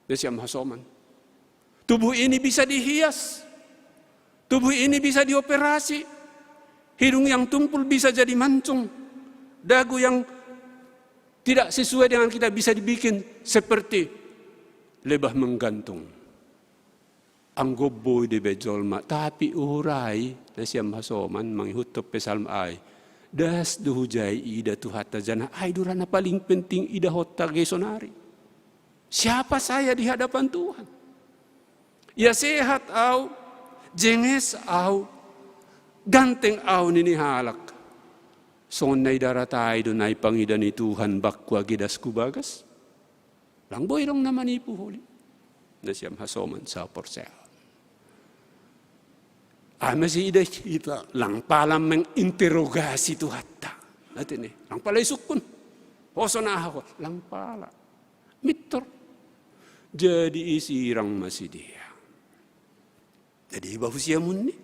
Nasiam hasoman. Tubuh ini bisa dihias. Tubuh ini bisa dioperasi. Hidung yang tumpul bisa jadi mancung. Dagu yang tidak sesuai dengan kita bisa dibikin seperti lebah menggantung. Anggo boi dibahen jolma, tapi uhur ai, nasiam hasoman, mangihuthon Psalm ai, das do hujai iida Tuhanta, janah ai do ra na paling penting idahonta age sonari. Siapa saya di hadapan Tuhan? Ia sehat au, jenges au, ganteng au nini halak. Songon na i darat ai do na ipangida ni Tuhan bakku age das hu bagas? Lang boi adong na manipu holi. Nasiam hasoman saporseaon. Ai ma si ida hita, lang pala menginterogasi Tuhanta. Artini, lang pala isungkun. Ho sonaha ho, lang pala. Mintor. Jadi isirang ma sidea. Na deba hu siamunni,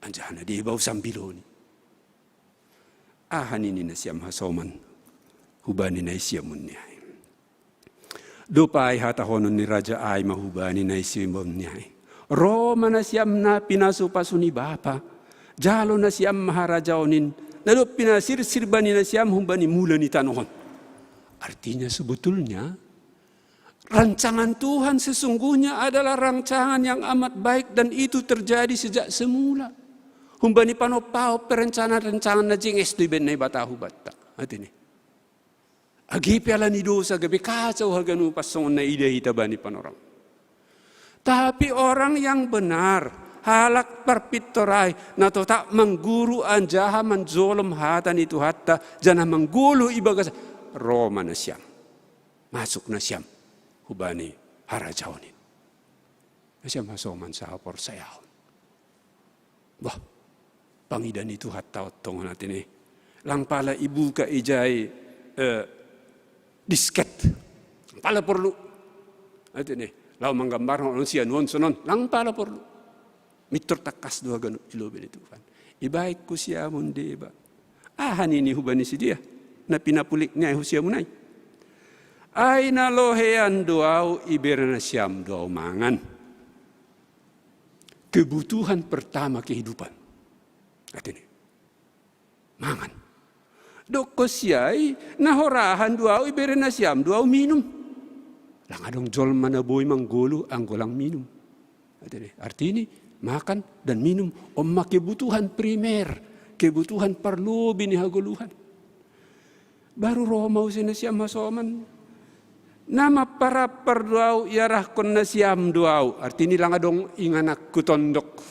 anjaha na deba hu sambiloni. Aha nini nasiam hasoman hubani na i siamunni ai? Dob ai hatahonon ni raja ai ma hubani na i siamunni ai: Ro ma nasiam na pinasupasu ni Bapa, jalo nasiam ma harajaon in, na dob pinasirsir bani nasiam humbani mula ni tanoh on. Artinya, sebetulnya rancangan Tuhan sesungguhnya adalah rancangan yang amat baik, dan itu terjadi sejak semula. Humbani panopahop pe rencana-rencana na jenges do ibahen Naibata hubanta. Atene. Age pe ala ni dosa gabe kacau haganupan songon na idahi hita bani panorang. Tapi orang yang benar, halak parpintor ai, na totap mangguru anjaha manjolom hata ni Tuhanta, janah manggoluh ibagas, ro ma nasiam, masuk nasiam hubani harajaon in. Nasiam hasoman sahaporsayaon. Bah, pangidah ni Tuhanta on tongon, atene. Lang pala ibuka ijai, eh, disket. Lang pala porlu. Atene. Laho manggambarhon on sian on sonon. Lang pala porlu. Mintor tangkas do haganup i lobei ni Tuhan. Ibahen hu siamun deba. Aha nini hubani sidea na pinapulik ni ai hu siamun ai? Ai na lohean do ahu, ibere nasiam do ahu mangan. Kebutuhan pertama kehidupan. Atene. Mangan. Dokkon si ai, na horahan do ahu, ibere nasiam do ahu minum. Lang adong jolma na boi manggoluh anggo lang minum. Artini, makan dan minum, on ma kebutuhan primer, kebutuhan parlobei ni hagoluhan. Baru ro ma muse nasiam hasoman. Na mamparampar do ahu, iarahkon nasiam do ahu. Artini lang adong ingananku tondok.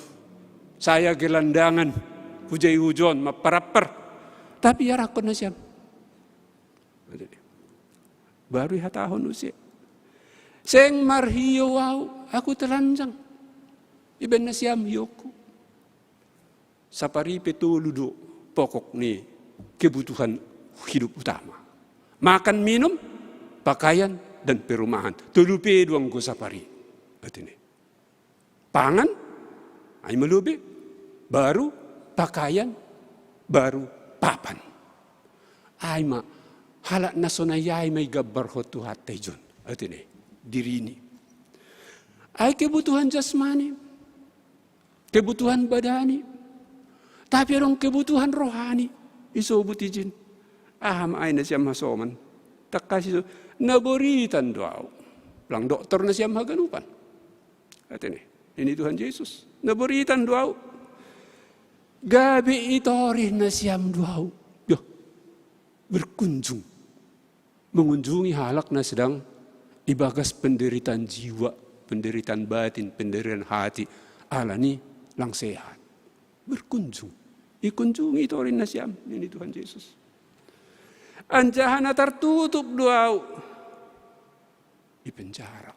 Saya gelandangan, hujai hujon, mamparampar. Tapi iarahkon nasiam. Baru ihatahon muse. Seng marhiou ahu, aku telanjang. Ibahen nasiam hiouku. Sapari pe tolu do pokok ni kebutuhan hidup utama. Makan, minum, pakaian, dan perumahan. Tolu pe do anggo sapari. Atene. Pangan, ai ma lobei, baru pakaian, baru papan. Ai ma, halak na sonai ai ma igambarhon Tuhanta ijon. Atene, dirini. Ai kebutuhan jasmani. Kebutuhan badani. Tapi adong kebutuhan rohani. Isobut ijin. Aha ma ai nasiam hasoman? Tangkas iso, na boritan do ahu. Lang doktor nasiam haganupan. Atene, nini Tuhan Jesus. Na boritan do ahu. Gabe itorih nasiam do ahu. Yo, berkunjung. Mengunjungi halak na sedang ibagas penderitaan jiwa, penderitaan batin, penderitaan hati, alani lang sehat. Berkunjung. Ikunjungi itorih nasiam, nini Tuhan Jesus. Anjaha na tartutup do ahu. Ipenjara.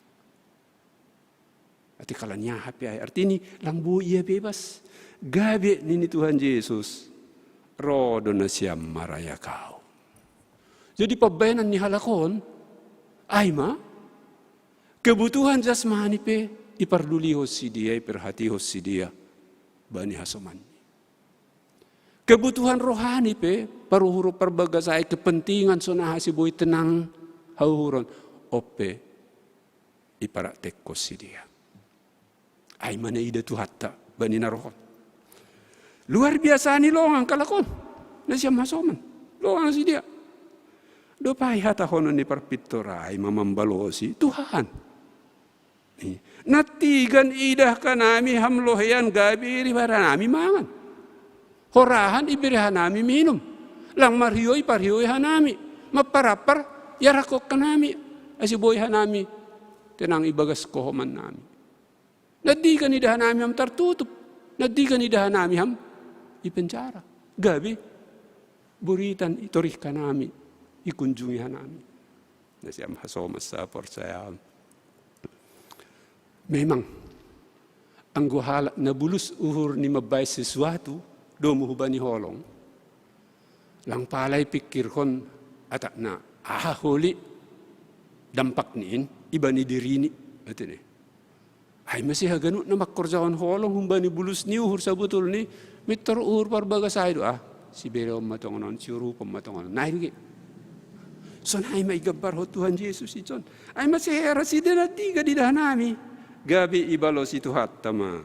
Ate kalaniaha pe ai, artini lang boi ia bebas. Gabe nini Tuhan Jesus, ro do nasiam marayak ahu. Jadi pambahenan ni halak on, ai ma, kebutuhan jasmani pe iparlulihon sidea, iperhatihon sidea, bani hasoman. Kebutuhan rohani pe, paruhuron parbagas ai, kepentingan songon aha si boi tenang hauhuron, on pe iparaktekkon sidea. Ai ma na ida Tuhanta bani na roh on. Luar biasa ni longang halak on. Nasiam hasoman. Longang sidea. Dob ai hatahonon ni parpintor ai ma mambalosi, Tuhan. Nantigan idahkan hami ham lohean gabe ibere hanami mangan. Horahan ibere hanami minum. Lang marhiou iparhiou hanami. Mamparampar iarahkon hanami. Ase boi hanami tenang ibagas kohoman nami. Nantigan idahan hami ham tartutup. Nantigan idahan hami ham ipenjara. Gabe boritan itorihkan hami, ikunjungi hanami. Nasiam hasoman saporsayaon. Memang, anggo halak na bulus uhur ni mambahen sesuatu, domu hubani holong, lang pala ipingkirhon atakna, aha holi dampak ni in, ibani dirini, atene. Ai masi haganup na mangkorjahon holong humbani bulus ni uhur sabutulni, mintor uhur parbagas ai do ah. Sibereon ma tongon on, siurupon ma tongon on. Nai do ge. Sonai ma igambarhon Tuhan Jesus ijon. Ai masi hera sidenan tiga di dahanami. Gabe ibalosi Tuhanta ma.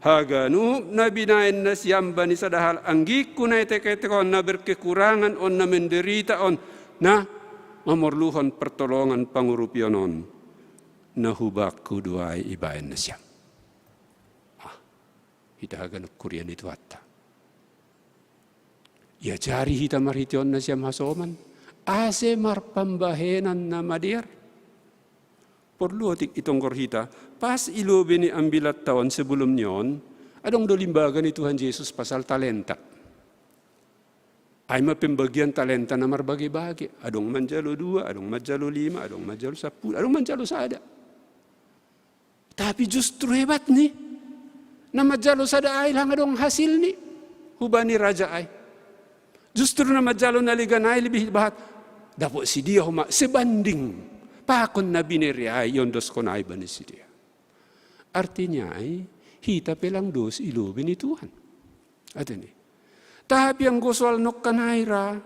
Haganup na binahen nasiam bani sada hal anggingku na etek-etek on, na berkekurangan on, na menderita on, na mamorluhon pertolongan pangurupion on, na hubakku do ai ibahen nasiam. Ah, hita haganup kuria ni Tuhanta. Iajari hita marhiteon nasiam hasoman, ase marpambahenan na madear. Porlu otik itonggor hita, pas i lobei ni ambilatta on sebelum ni on, adong do limbaga ni Tuhan Jesus pasal talenta. Ai ma pembagian talenta na marbage-bage, adong manjalo dua, adong manjalo lima, adong manjalo sappulu, adong manjalo sada. Tapi justru hebatni, na manjalo sada ai lang adong hasilni hubani raja ai. Justru na manjalo na legan ai lebih bahat, dapot sidia homa sebanding pakon na binere ai, iondoskon ai bani sidia. Artinya ai, hita pe lang dos i lobei ni Tuhan. Atene. Tapi anggo soal nongkan ai ra,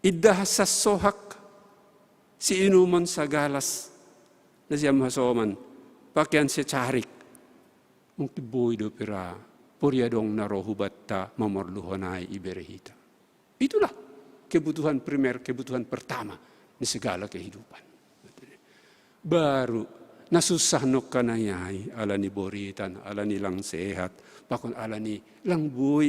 indahan sassohak, siinumon sagalas, nasiam hasoman, pakean secarik. Mungkin boi dope ra, pori adong na ro hubanta mamorluhon ai ibere hita. Itulah kebutuhan primer, kebutuhan pertama ni segala kehidupan. Baru na susah nongkan ai, ala ni boritan, ala ni lang sehat, pakon ala ni lang boi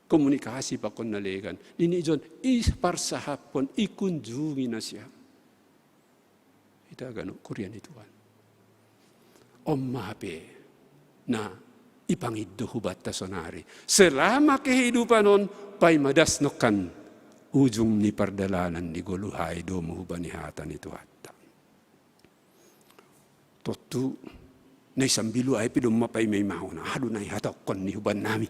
markomunikasi pakon na legan. Nini ijon, iparsahaphon, ikunjungi nasiam. Hita ganup kuria ni Tuhan. On ma hape na ipangindo hubanta sonari. Selama kehidupan on, paima das nongkan ujung ni pardalanan ni goluh ai domu hubani hata ni Tuhanta. Tontu na i sambilu ai pe domma paima-imahon, aha do na ihatahon ni hubannami.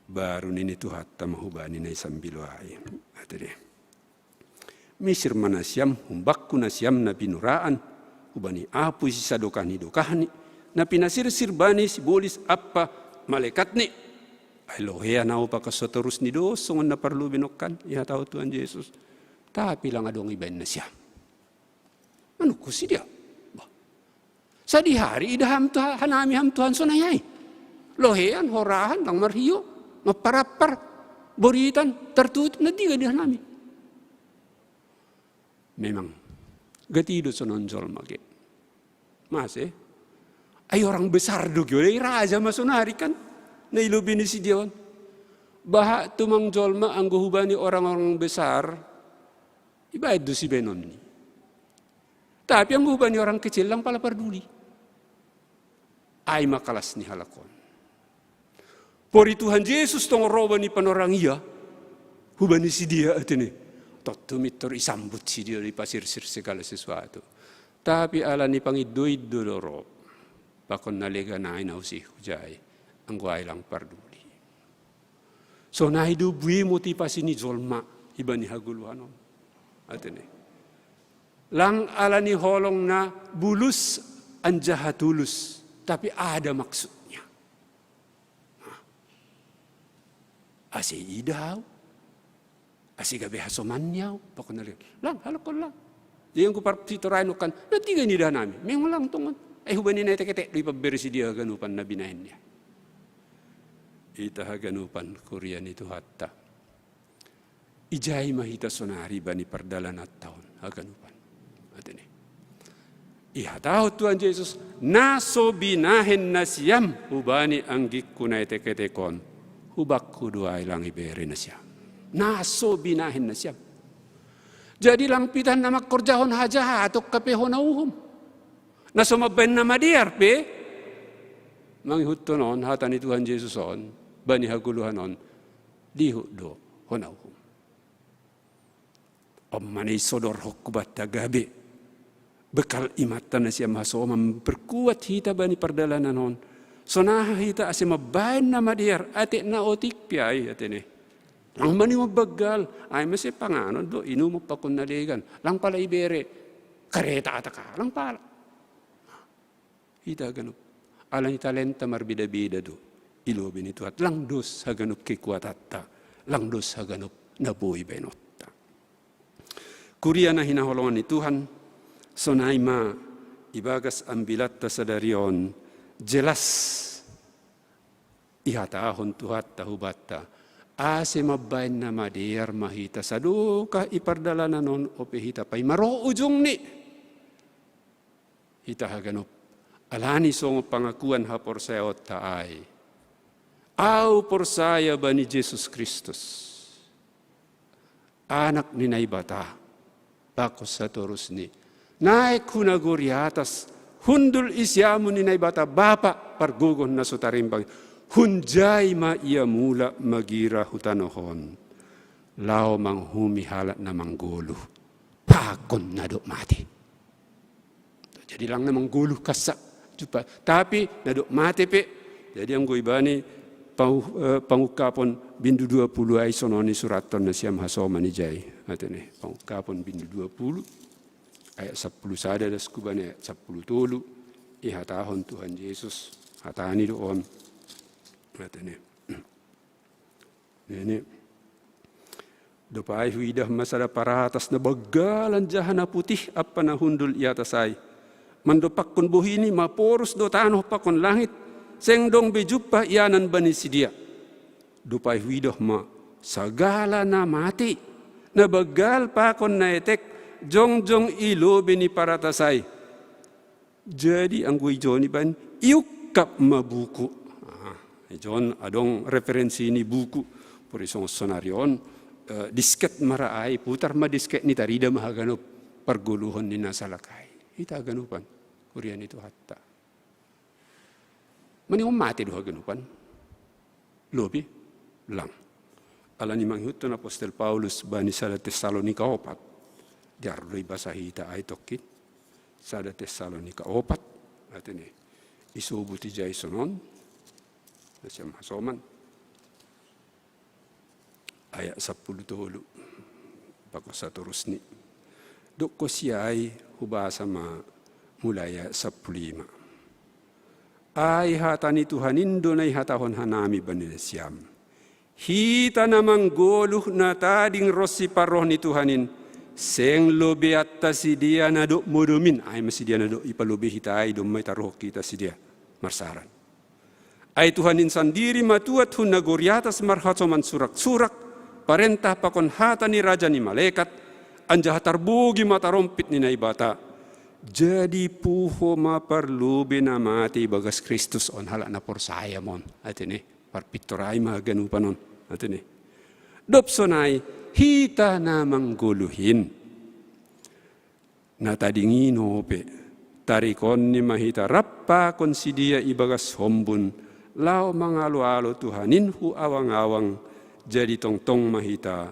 Baru nini Tuhanta ma hubani na i sambilu ai. Atene. Misir ma nasiam, humbakku nasiam na pinuraan, hubani apuy sisadokah ni dokahni, na pinasirsir bani sibolis ampa malaekatni. Ai lohean ahu pakon so torus ni dos songon na parlobei nongkan, ihatahon Tuhan Jesus. Tapi lang adong ibahen nasiam. Manungkun sidia. Bah. Sadihari idah ham Tuhan, hanami ham Tuhan sonai ai. Lohean, horahan, lang marhio, mamparampar, boritan, tartutup, na tiga idah hanami. Memang, gati do sonon jolma ge. Mase, ai orang besar do ge, ai raja ma sonari kan, na i lobei ni sidia on. Bahat tumang jolma anggo hubani orang-orang besar, ibahen do sibahenonni. Tapi anggo hubani orang kecil lang pala parduli. Ai ma kalas ni halak on. Pori Tuhan Jesus tong ro bani panorang ia, hubani sidia atene. Tontu mintor isambut sidia, ipasirsir segala sesuatu. Tapi ala ni pangindo-indo do ro, pakon na legan ai na usih hujai, anggo ai lang parduli. Sonai do bue motivasi ni jolma ibani hagoluhan on. Atene. Lang ala ni holong na bulus anjaha tulus, tapi ada maksudnya. Nah. Ase idah au, ase gabe hasomanni au, pakon na legan. Lang, halak on lang. Jadi anggo parpitorai nongkan, na tiga ni idah hanami, memang lang tongon. Ai hubani na etek-etek do ipambere sidia haganupan na binahennia. Hita haganupan kuria ni Tuhanta. Ijai ma hita sonari bani pardalananta on haganupan. Atene. Ihatahon Tuhan Jesus, na so binahen nasiam hubani anggingku na etek-etek on, hubakku do ai lang ibere nasiam. Na so binahen nasiam. Jadi lang pitah na mangkorjahon hajahaton hape hona uhum. Na so mambahen na madear pe, mangihuthon on hata ni Tuhan Jesus on, bani hagoluhan on, dihut do hona uhum. On ma na isodorhon hubanta gabe bekal imanta nasiam hasoman, memperkuat hita bani pardalanan on. Sonaha hita ase mambahen na madear, atik na otik pe ai, atene. Lang mani mabaggal, ay masi panganon do, inumon pakon nalegan. Lang pala ibere, kareta ata ka, lang pala. Hita haganup. Ala ni talenta marbida-bida do i lobi ni Tuhan. Lang dos haganup kekuatatta. Lang dos haganup na boi bainotta. Kuria na hinaholongan ni Tuhan, sonai ma ibagas ambilatta sadari on, jelas ihatahon Tuhanta hubanta, ase mambaen na madear ma hita sadokah i pardalanan on ope hita paima ro ujungni. Hita haganup, alani songon pangakuan haporsayaonta ai, au porsaya bani Jesus Kristus, Anak ni Naibata, pakon satorusni, naek hu nagori atas, hundul i siamun ni Naibata Bapa pargogoh na so tarimbang, hunjai ma ia mulak magira hu tanoh on, laho manguhumi halak na manggoluh pakon na dob mate. Jadi lang na manggoluh kassa jumpa. Tapi na dob mate pe. Jadi anggo ibani pau, eh, pangungkapon bindu dua puluh ai songon i surathon nasiam hasoman ijai. Atene, pangungkapon bindu dua puluh ayat sampulu sada das kubani ayat sampulu tolu. Ihatahon Tuhan Jesus, hatani do on. Atene. Ini. Dob ai huidah ma sada paratas na banggal anjaha na putih ampa na hundul i atas ai. Mandopakkon bohini maporus do tanoh pakon langit, seng dong be jumpah ianan bani sidea. Dob ai huidah ma sagala na mate, na banggal pakon na etek, jongjong i lobei ni paratas ai. Jadi anggo ijon ibaen, iungkap ma buku. Ah, ijon adong referensi ni buku. Pori songon sonari on, eh, disket ma ra ai, putar ma disket ni tarida ma haganup pargoluhon ni na salak ai. Hita haganupan, kuria ni Tuhanta. Mani on mate do haganupan? Lobi? Lang. Alani mangihuthon apostel Paulus bani sada Tessalonika opat. Diar do ibasa hita ai tongkin. Sada Tessalonika opat. Atene. Isobut ijai sonon. Nasiam hasoman. Ayat sampulu tolu. Pakon satorusni. Dokkon siai hubasa ma mulai ayat sampulu lima. Ai hata ni Tuhan in do na ihatahon hanami bani nasiam. Hita na manggoluh na tading ronsi parroh ni Tuhan in, seng lobeanta sidea na dob modom in, ai ma sidea na dob ipalobei hita ai domma itaruhon hita sidea. Marsaran. Ai Tuhan in sandiri ma tuat hun nagori atas marhasoman surak-surak, parentah pakon hata ni raja ni malekat, anjaha tarbogi ma tarompit ni Naibata. Jadi puho ma parlobei na mate ibagas Kristus on halak na porsaya mon. Atene, parpintor ai ma haganupan on. Atene. Dob sonai, hita na manggoluh in. Na tading i ope, tarikonni ma hita rap pakon sidea ibagas hombun, laho mangalo-alo Tuhan in hu awang-awang, jadi tongtong ma hita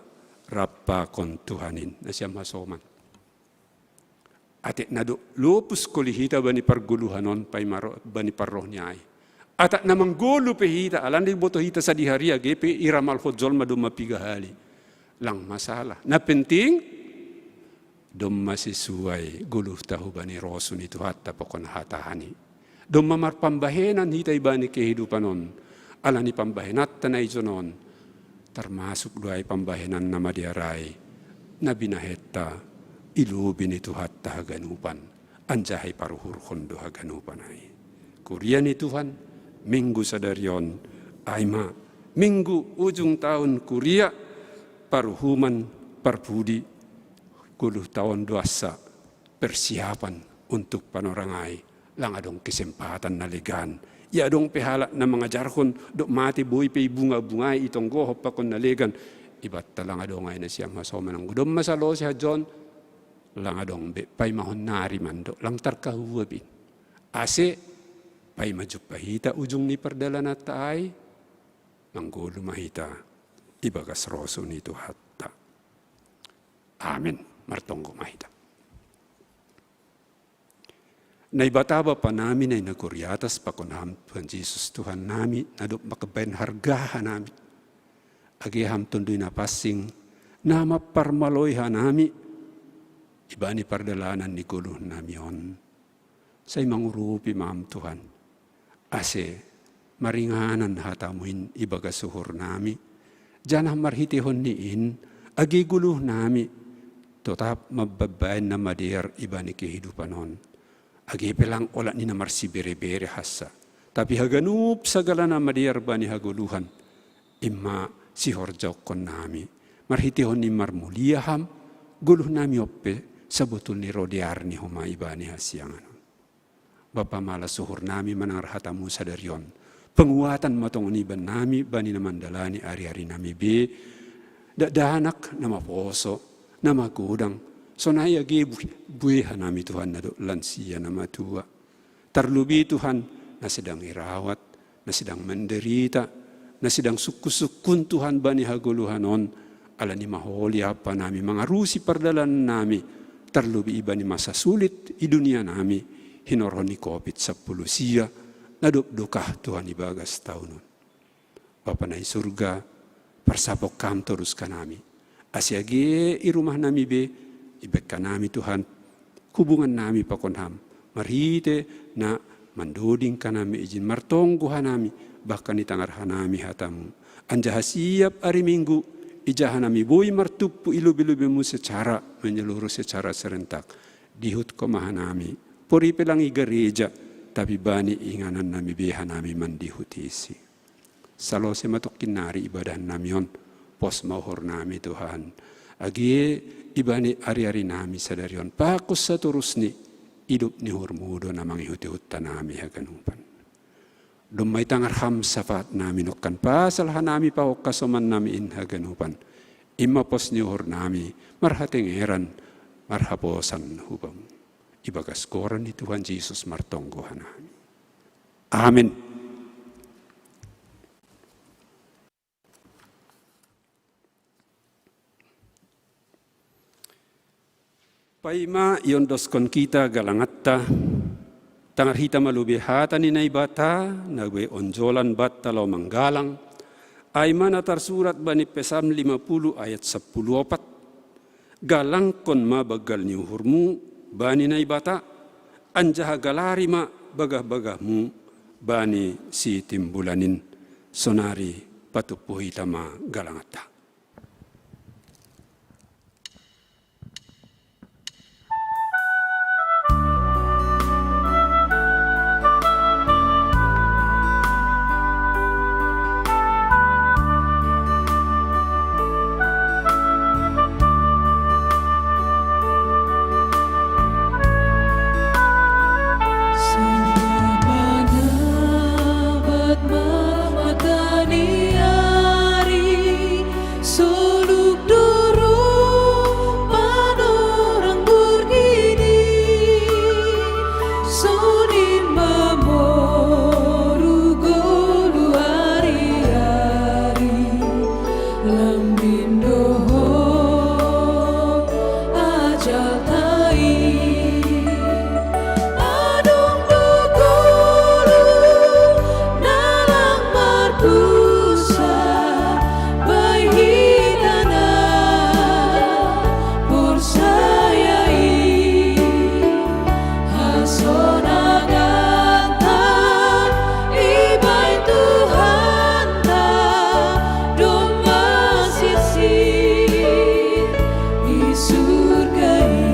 rap pakon Tuhan in. Nasiam hasoman. Atik na dob lopus koli hita bani pargoluhan on, paima ro-, bani parroh ni ai. Atik na manggoluh pe hita, alani diboto hita sadihari age pe iramalhon jolma domma piga hali. Lang masalah. Na penting, domma sesuai goluhta hubani rosu ni Tuhanta pakon hatani. Domma marpambahenan hita ibani kehidupan on. Alani pambahenanta na ijon on. Termasuk do ai pambahenan na madear ai. Na binahenta i lobei ni Tuhanta haganupan. Anjaha iparuhurhon do haganupan ai. Kuria ni Tuhan, minggu sadari on, ai ma, minggu ujung tahun kuria, paruhuman, parpudi, goluhta on do ansa persiapan untuk panorang ai, lang adong kesempatan na legan. Ia adong pe halak na mangajarhon, dob mate boi pe ibunga-bungai, itonggohon pakon na legan. Ibanta lang adong ai nasiam hasoman anggo domma salose hajon, lang adong be, paimahon nari mandok, lang tarkahua be. Ase, paima jumpah hita ujung ni pardalananta ai, manggoluh ma hita ibagas rosu ni Tuhanta. Amin. Martonggo ma hita. Naibata Bapa nami na i nagori atas, pakon Ham Tuhan Jesus Tuhan nami, na dob mambahen harga hanami. Age Ham Tonduy Napansing, na mamparmaloi hanami ibani pardalanan ni goluh nami on. Sai mangurupi ma Ham Tuhan, ase maringanan hata-Mu in ibagas uhur nami, janah marhiteihon ni in, age goluh nami totap mambahen na madear ibani kehidupan on. Age pe lang olat ni na marsibere-bere hansa, tapi haganup sagala na madear bani hagoluhan, in ma sihorjahon nami. Marhiteihon ni marmulia Ham, goluh nami on pe sabotul ni roh dear ni homa ibani hasiangan on. Bapa, malas uhur nami manangar hata-Mu sadari on. Panguatan ma tong on iban nami bani na mandalani ari-ari nami be, dakdanak na maposo, na magodang, sonai age bue-, buei hanami Tuhan na dob lansia na matua. Tarlobei Tuhan, na sedang irawat, na sedang menderita, na sedang sungkun-sungkun Tuhan bani hagoluhan on, ala ni maholi ampa nami mangarusi pardalanan nami, tarlobei ibani masa sulit i dunia nami, hinorhon ni Covid sampulu sia, na dob dokah Tuhan ibagas taon on. Bapa na i surga, parsapok Ham torus hanami. Ase age i rumah nami be, ibahen hanami Tuhan, hubungan nami pakon Ham, marhite na mandoding hanami ijin martonggo hanami, bahkan itangar hanami hata-Mu. Anjaha siap ari Minggu, ija hanami boi martumpu i lobei-lobei-Mu secara menyeluruh, secara serentak. Dihutkon ma hanami, pori pe lang i gareja, tapi bani inganan nami be hanami mandihutisi. Salose ma tongkin nari ibadah nami on, pos ma uhur nami Tuhan. Age ibani ari-ari nami sadari on, pakus satorus ni idop ni uhur-Mu do na mangihut-ihut hanami haganupan. Domma itangar Ham sapaat nami nongkan pasal hanami pahongkason nami in haganupan. In ma pos ni uhur nami, marhatengeran, marhaposan hu Bamu. Ibagas goran ni Tuhan Jesus martonggo hanami. Amen. Paima iondoskon hita galanganta, tangar hita ma lobei hata ni Naibata, na boi onjolan banta laho manggalang, ai ma na tarsurat bani Psalm lima puluh ayat sampulu opat, "Galangkon ma banggal ni uhurmu bani Naibata, anjaha galari ma bagah-bagahmu bani Sitimbulan in." Sonari patumpu hita ma galanganta. Soluk dorong panorang burgini, sonin mamoru goluh ari-ari, lambin dohot ajal tai. Adong do goluh na lang marpusat, bai hita na porsaya i, hasonanganta ibahen Tuhanta domma sirsir i surga i.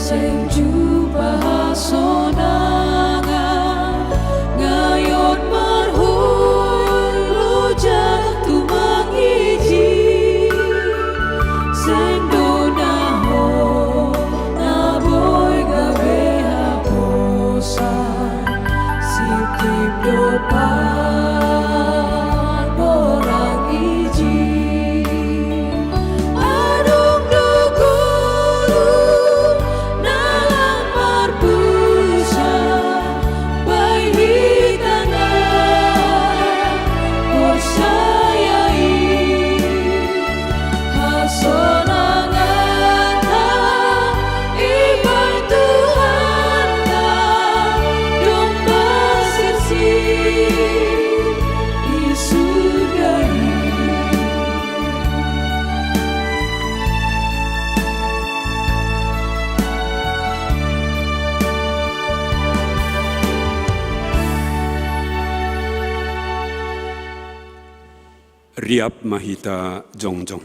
Seng jumpa hasonangan, ngayot marhulujah tumang ijin, seng do na hot na boi gabe haposan, sitip do panorang ijin. Adong do goluh na lang marpusat, Riap ma hita jongjong.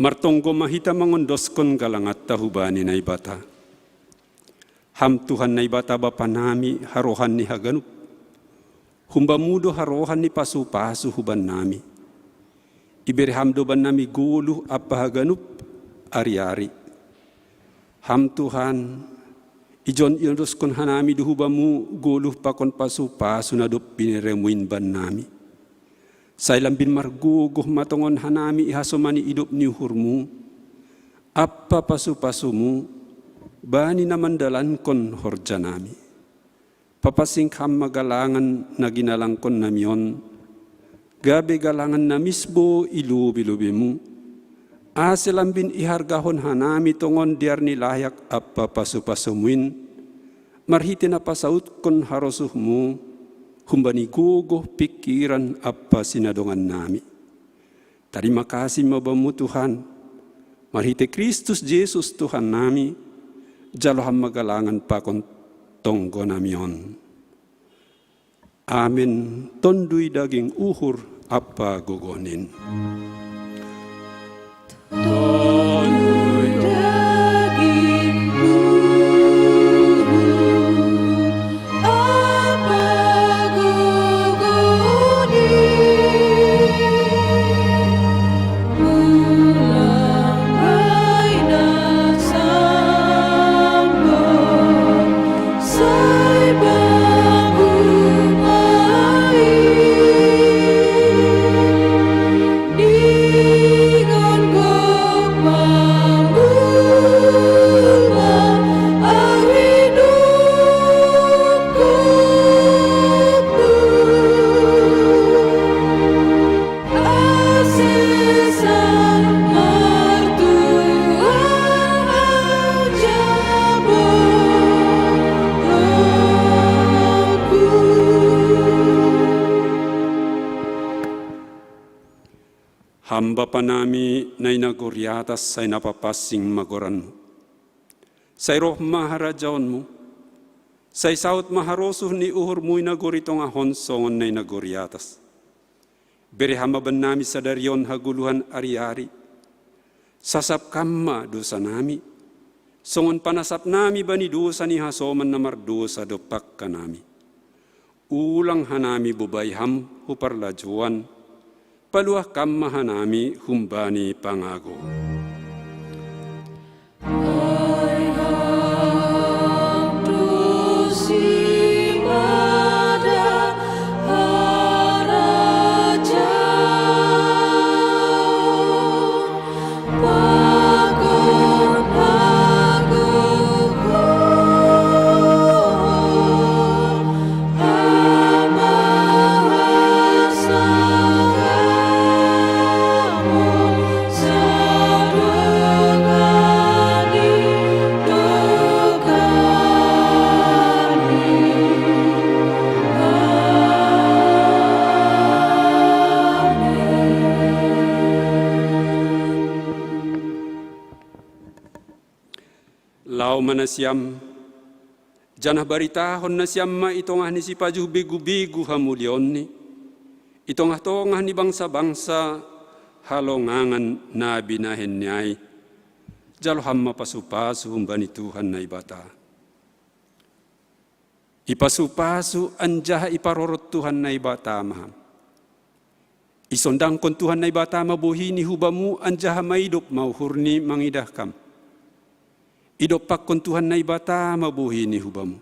Martonggo ma hita mangondoskon galanganta hubani Naibata. Ham Tuhan Naibata Bapa nami, harohan ni haganup. Humbamu do harohan ni pasu-pasu hubannami. Ibere ham do bannami goluh ampa haganup ari-ari. Ham Tuhan, ijon iondoskon hanami do hubamu goluh pakon pasu-pasu na dob bineremuin bannami. Sai lambin margogoh matongon hanami i hasomani idop ni uhurmu, ampa pasu-pasumu, bani na mandalankon horjanami. Papansing ham ma galangan na ginalangkon nami on, gabe galangan na misbo i lobe-lobemu, ase lambin ihargahon hanami tongon dear ni layak ampa pasu-pasumu in, marhite na pasautkon harosuhmu, humbani gogoh pingkiran ampa sinadongan nami. Tarima kasih ma bamu Tuhan, marhite Kristus Jesus Tuhan nami, jalo ham ma galangan pakon tonggo nami on. Amen. Tondui daging uhur ampa gogoh nin. Ham Bapa nami na i nagori atas, sai na papansing ma goranmu. Sai roh ma harajaonmu. Sai saut ma harosuh ni uhurmu i nagori tongah on songon na i nagori atas. Bere ham ma bannami sadari on hagoluhan ari-ari. Sasap ham ma dosanami, songon panasapnami bani dosa ni hasoman na mardosa dompak hanami. Ulang hanami bobai ham hu parlajouan, paluah ham ma hanami humbani pangago. Laho ma nasiam, janah baritahon nasiam ma i tongah ni sipajuh begu-begu hamuliaonni, i tongah-tongah ni bangsa-bangsa halongangan na binahenni ai. Jalo ham ma pasu-pasu humbani Tuhan Naibata. Ipasu-pasu anjaha iparorot Tuhan Naibata ma ham. Isondangkon Tuhan Naibata ma bohini hubamu anjaha maidop ma uhurni mangidah kam. Idompakkon Tuhan Naibata ma bohini hubamu.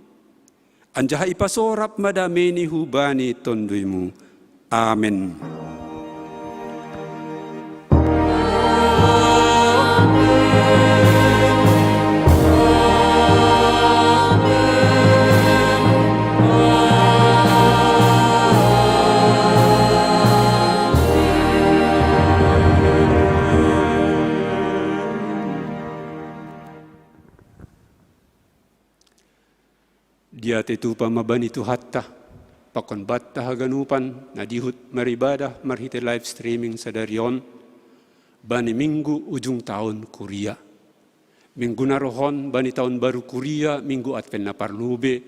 Anjaha ipasorap ma dameini hubani tonduimu. Amen. Diatei tupa ma bani Tuhanta, pakon banta haganupan na dihut maribadah marhite live streaming sadari on, bani minggu ujung taon kuria. Minggu na roh on bani taon baru kuria, minggu Advent na parlobei,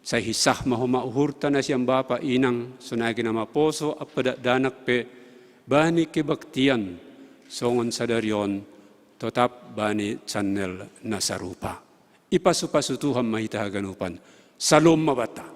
Sai hisah ma homa uhurta na sian bapa inang, songon i na maposo ampe dakdanak pe bani kebaktian songon sadari on, totap bani channel na sarupa. Ipasupasu Tuhan ma hita haganupan. Salom ma banta.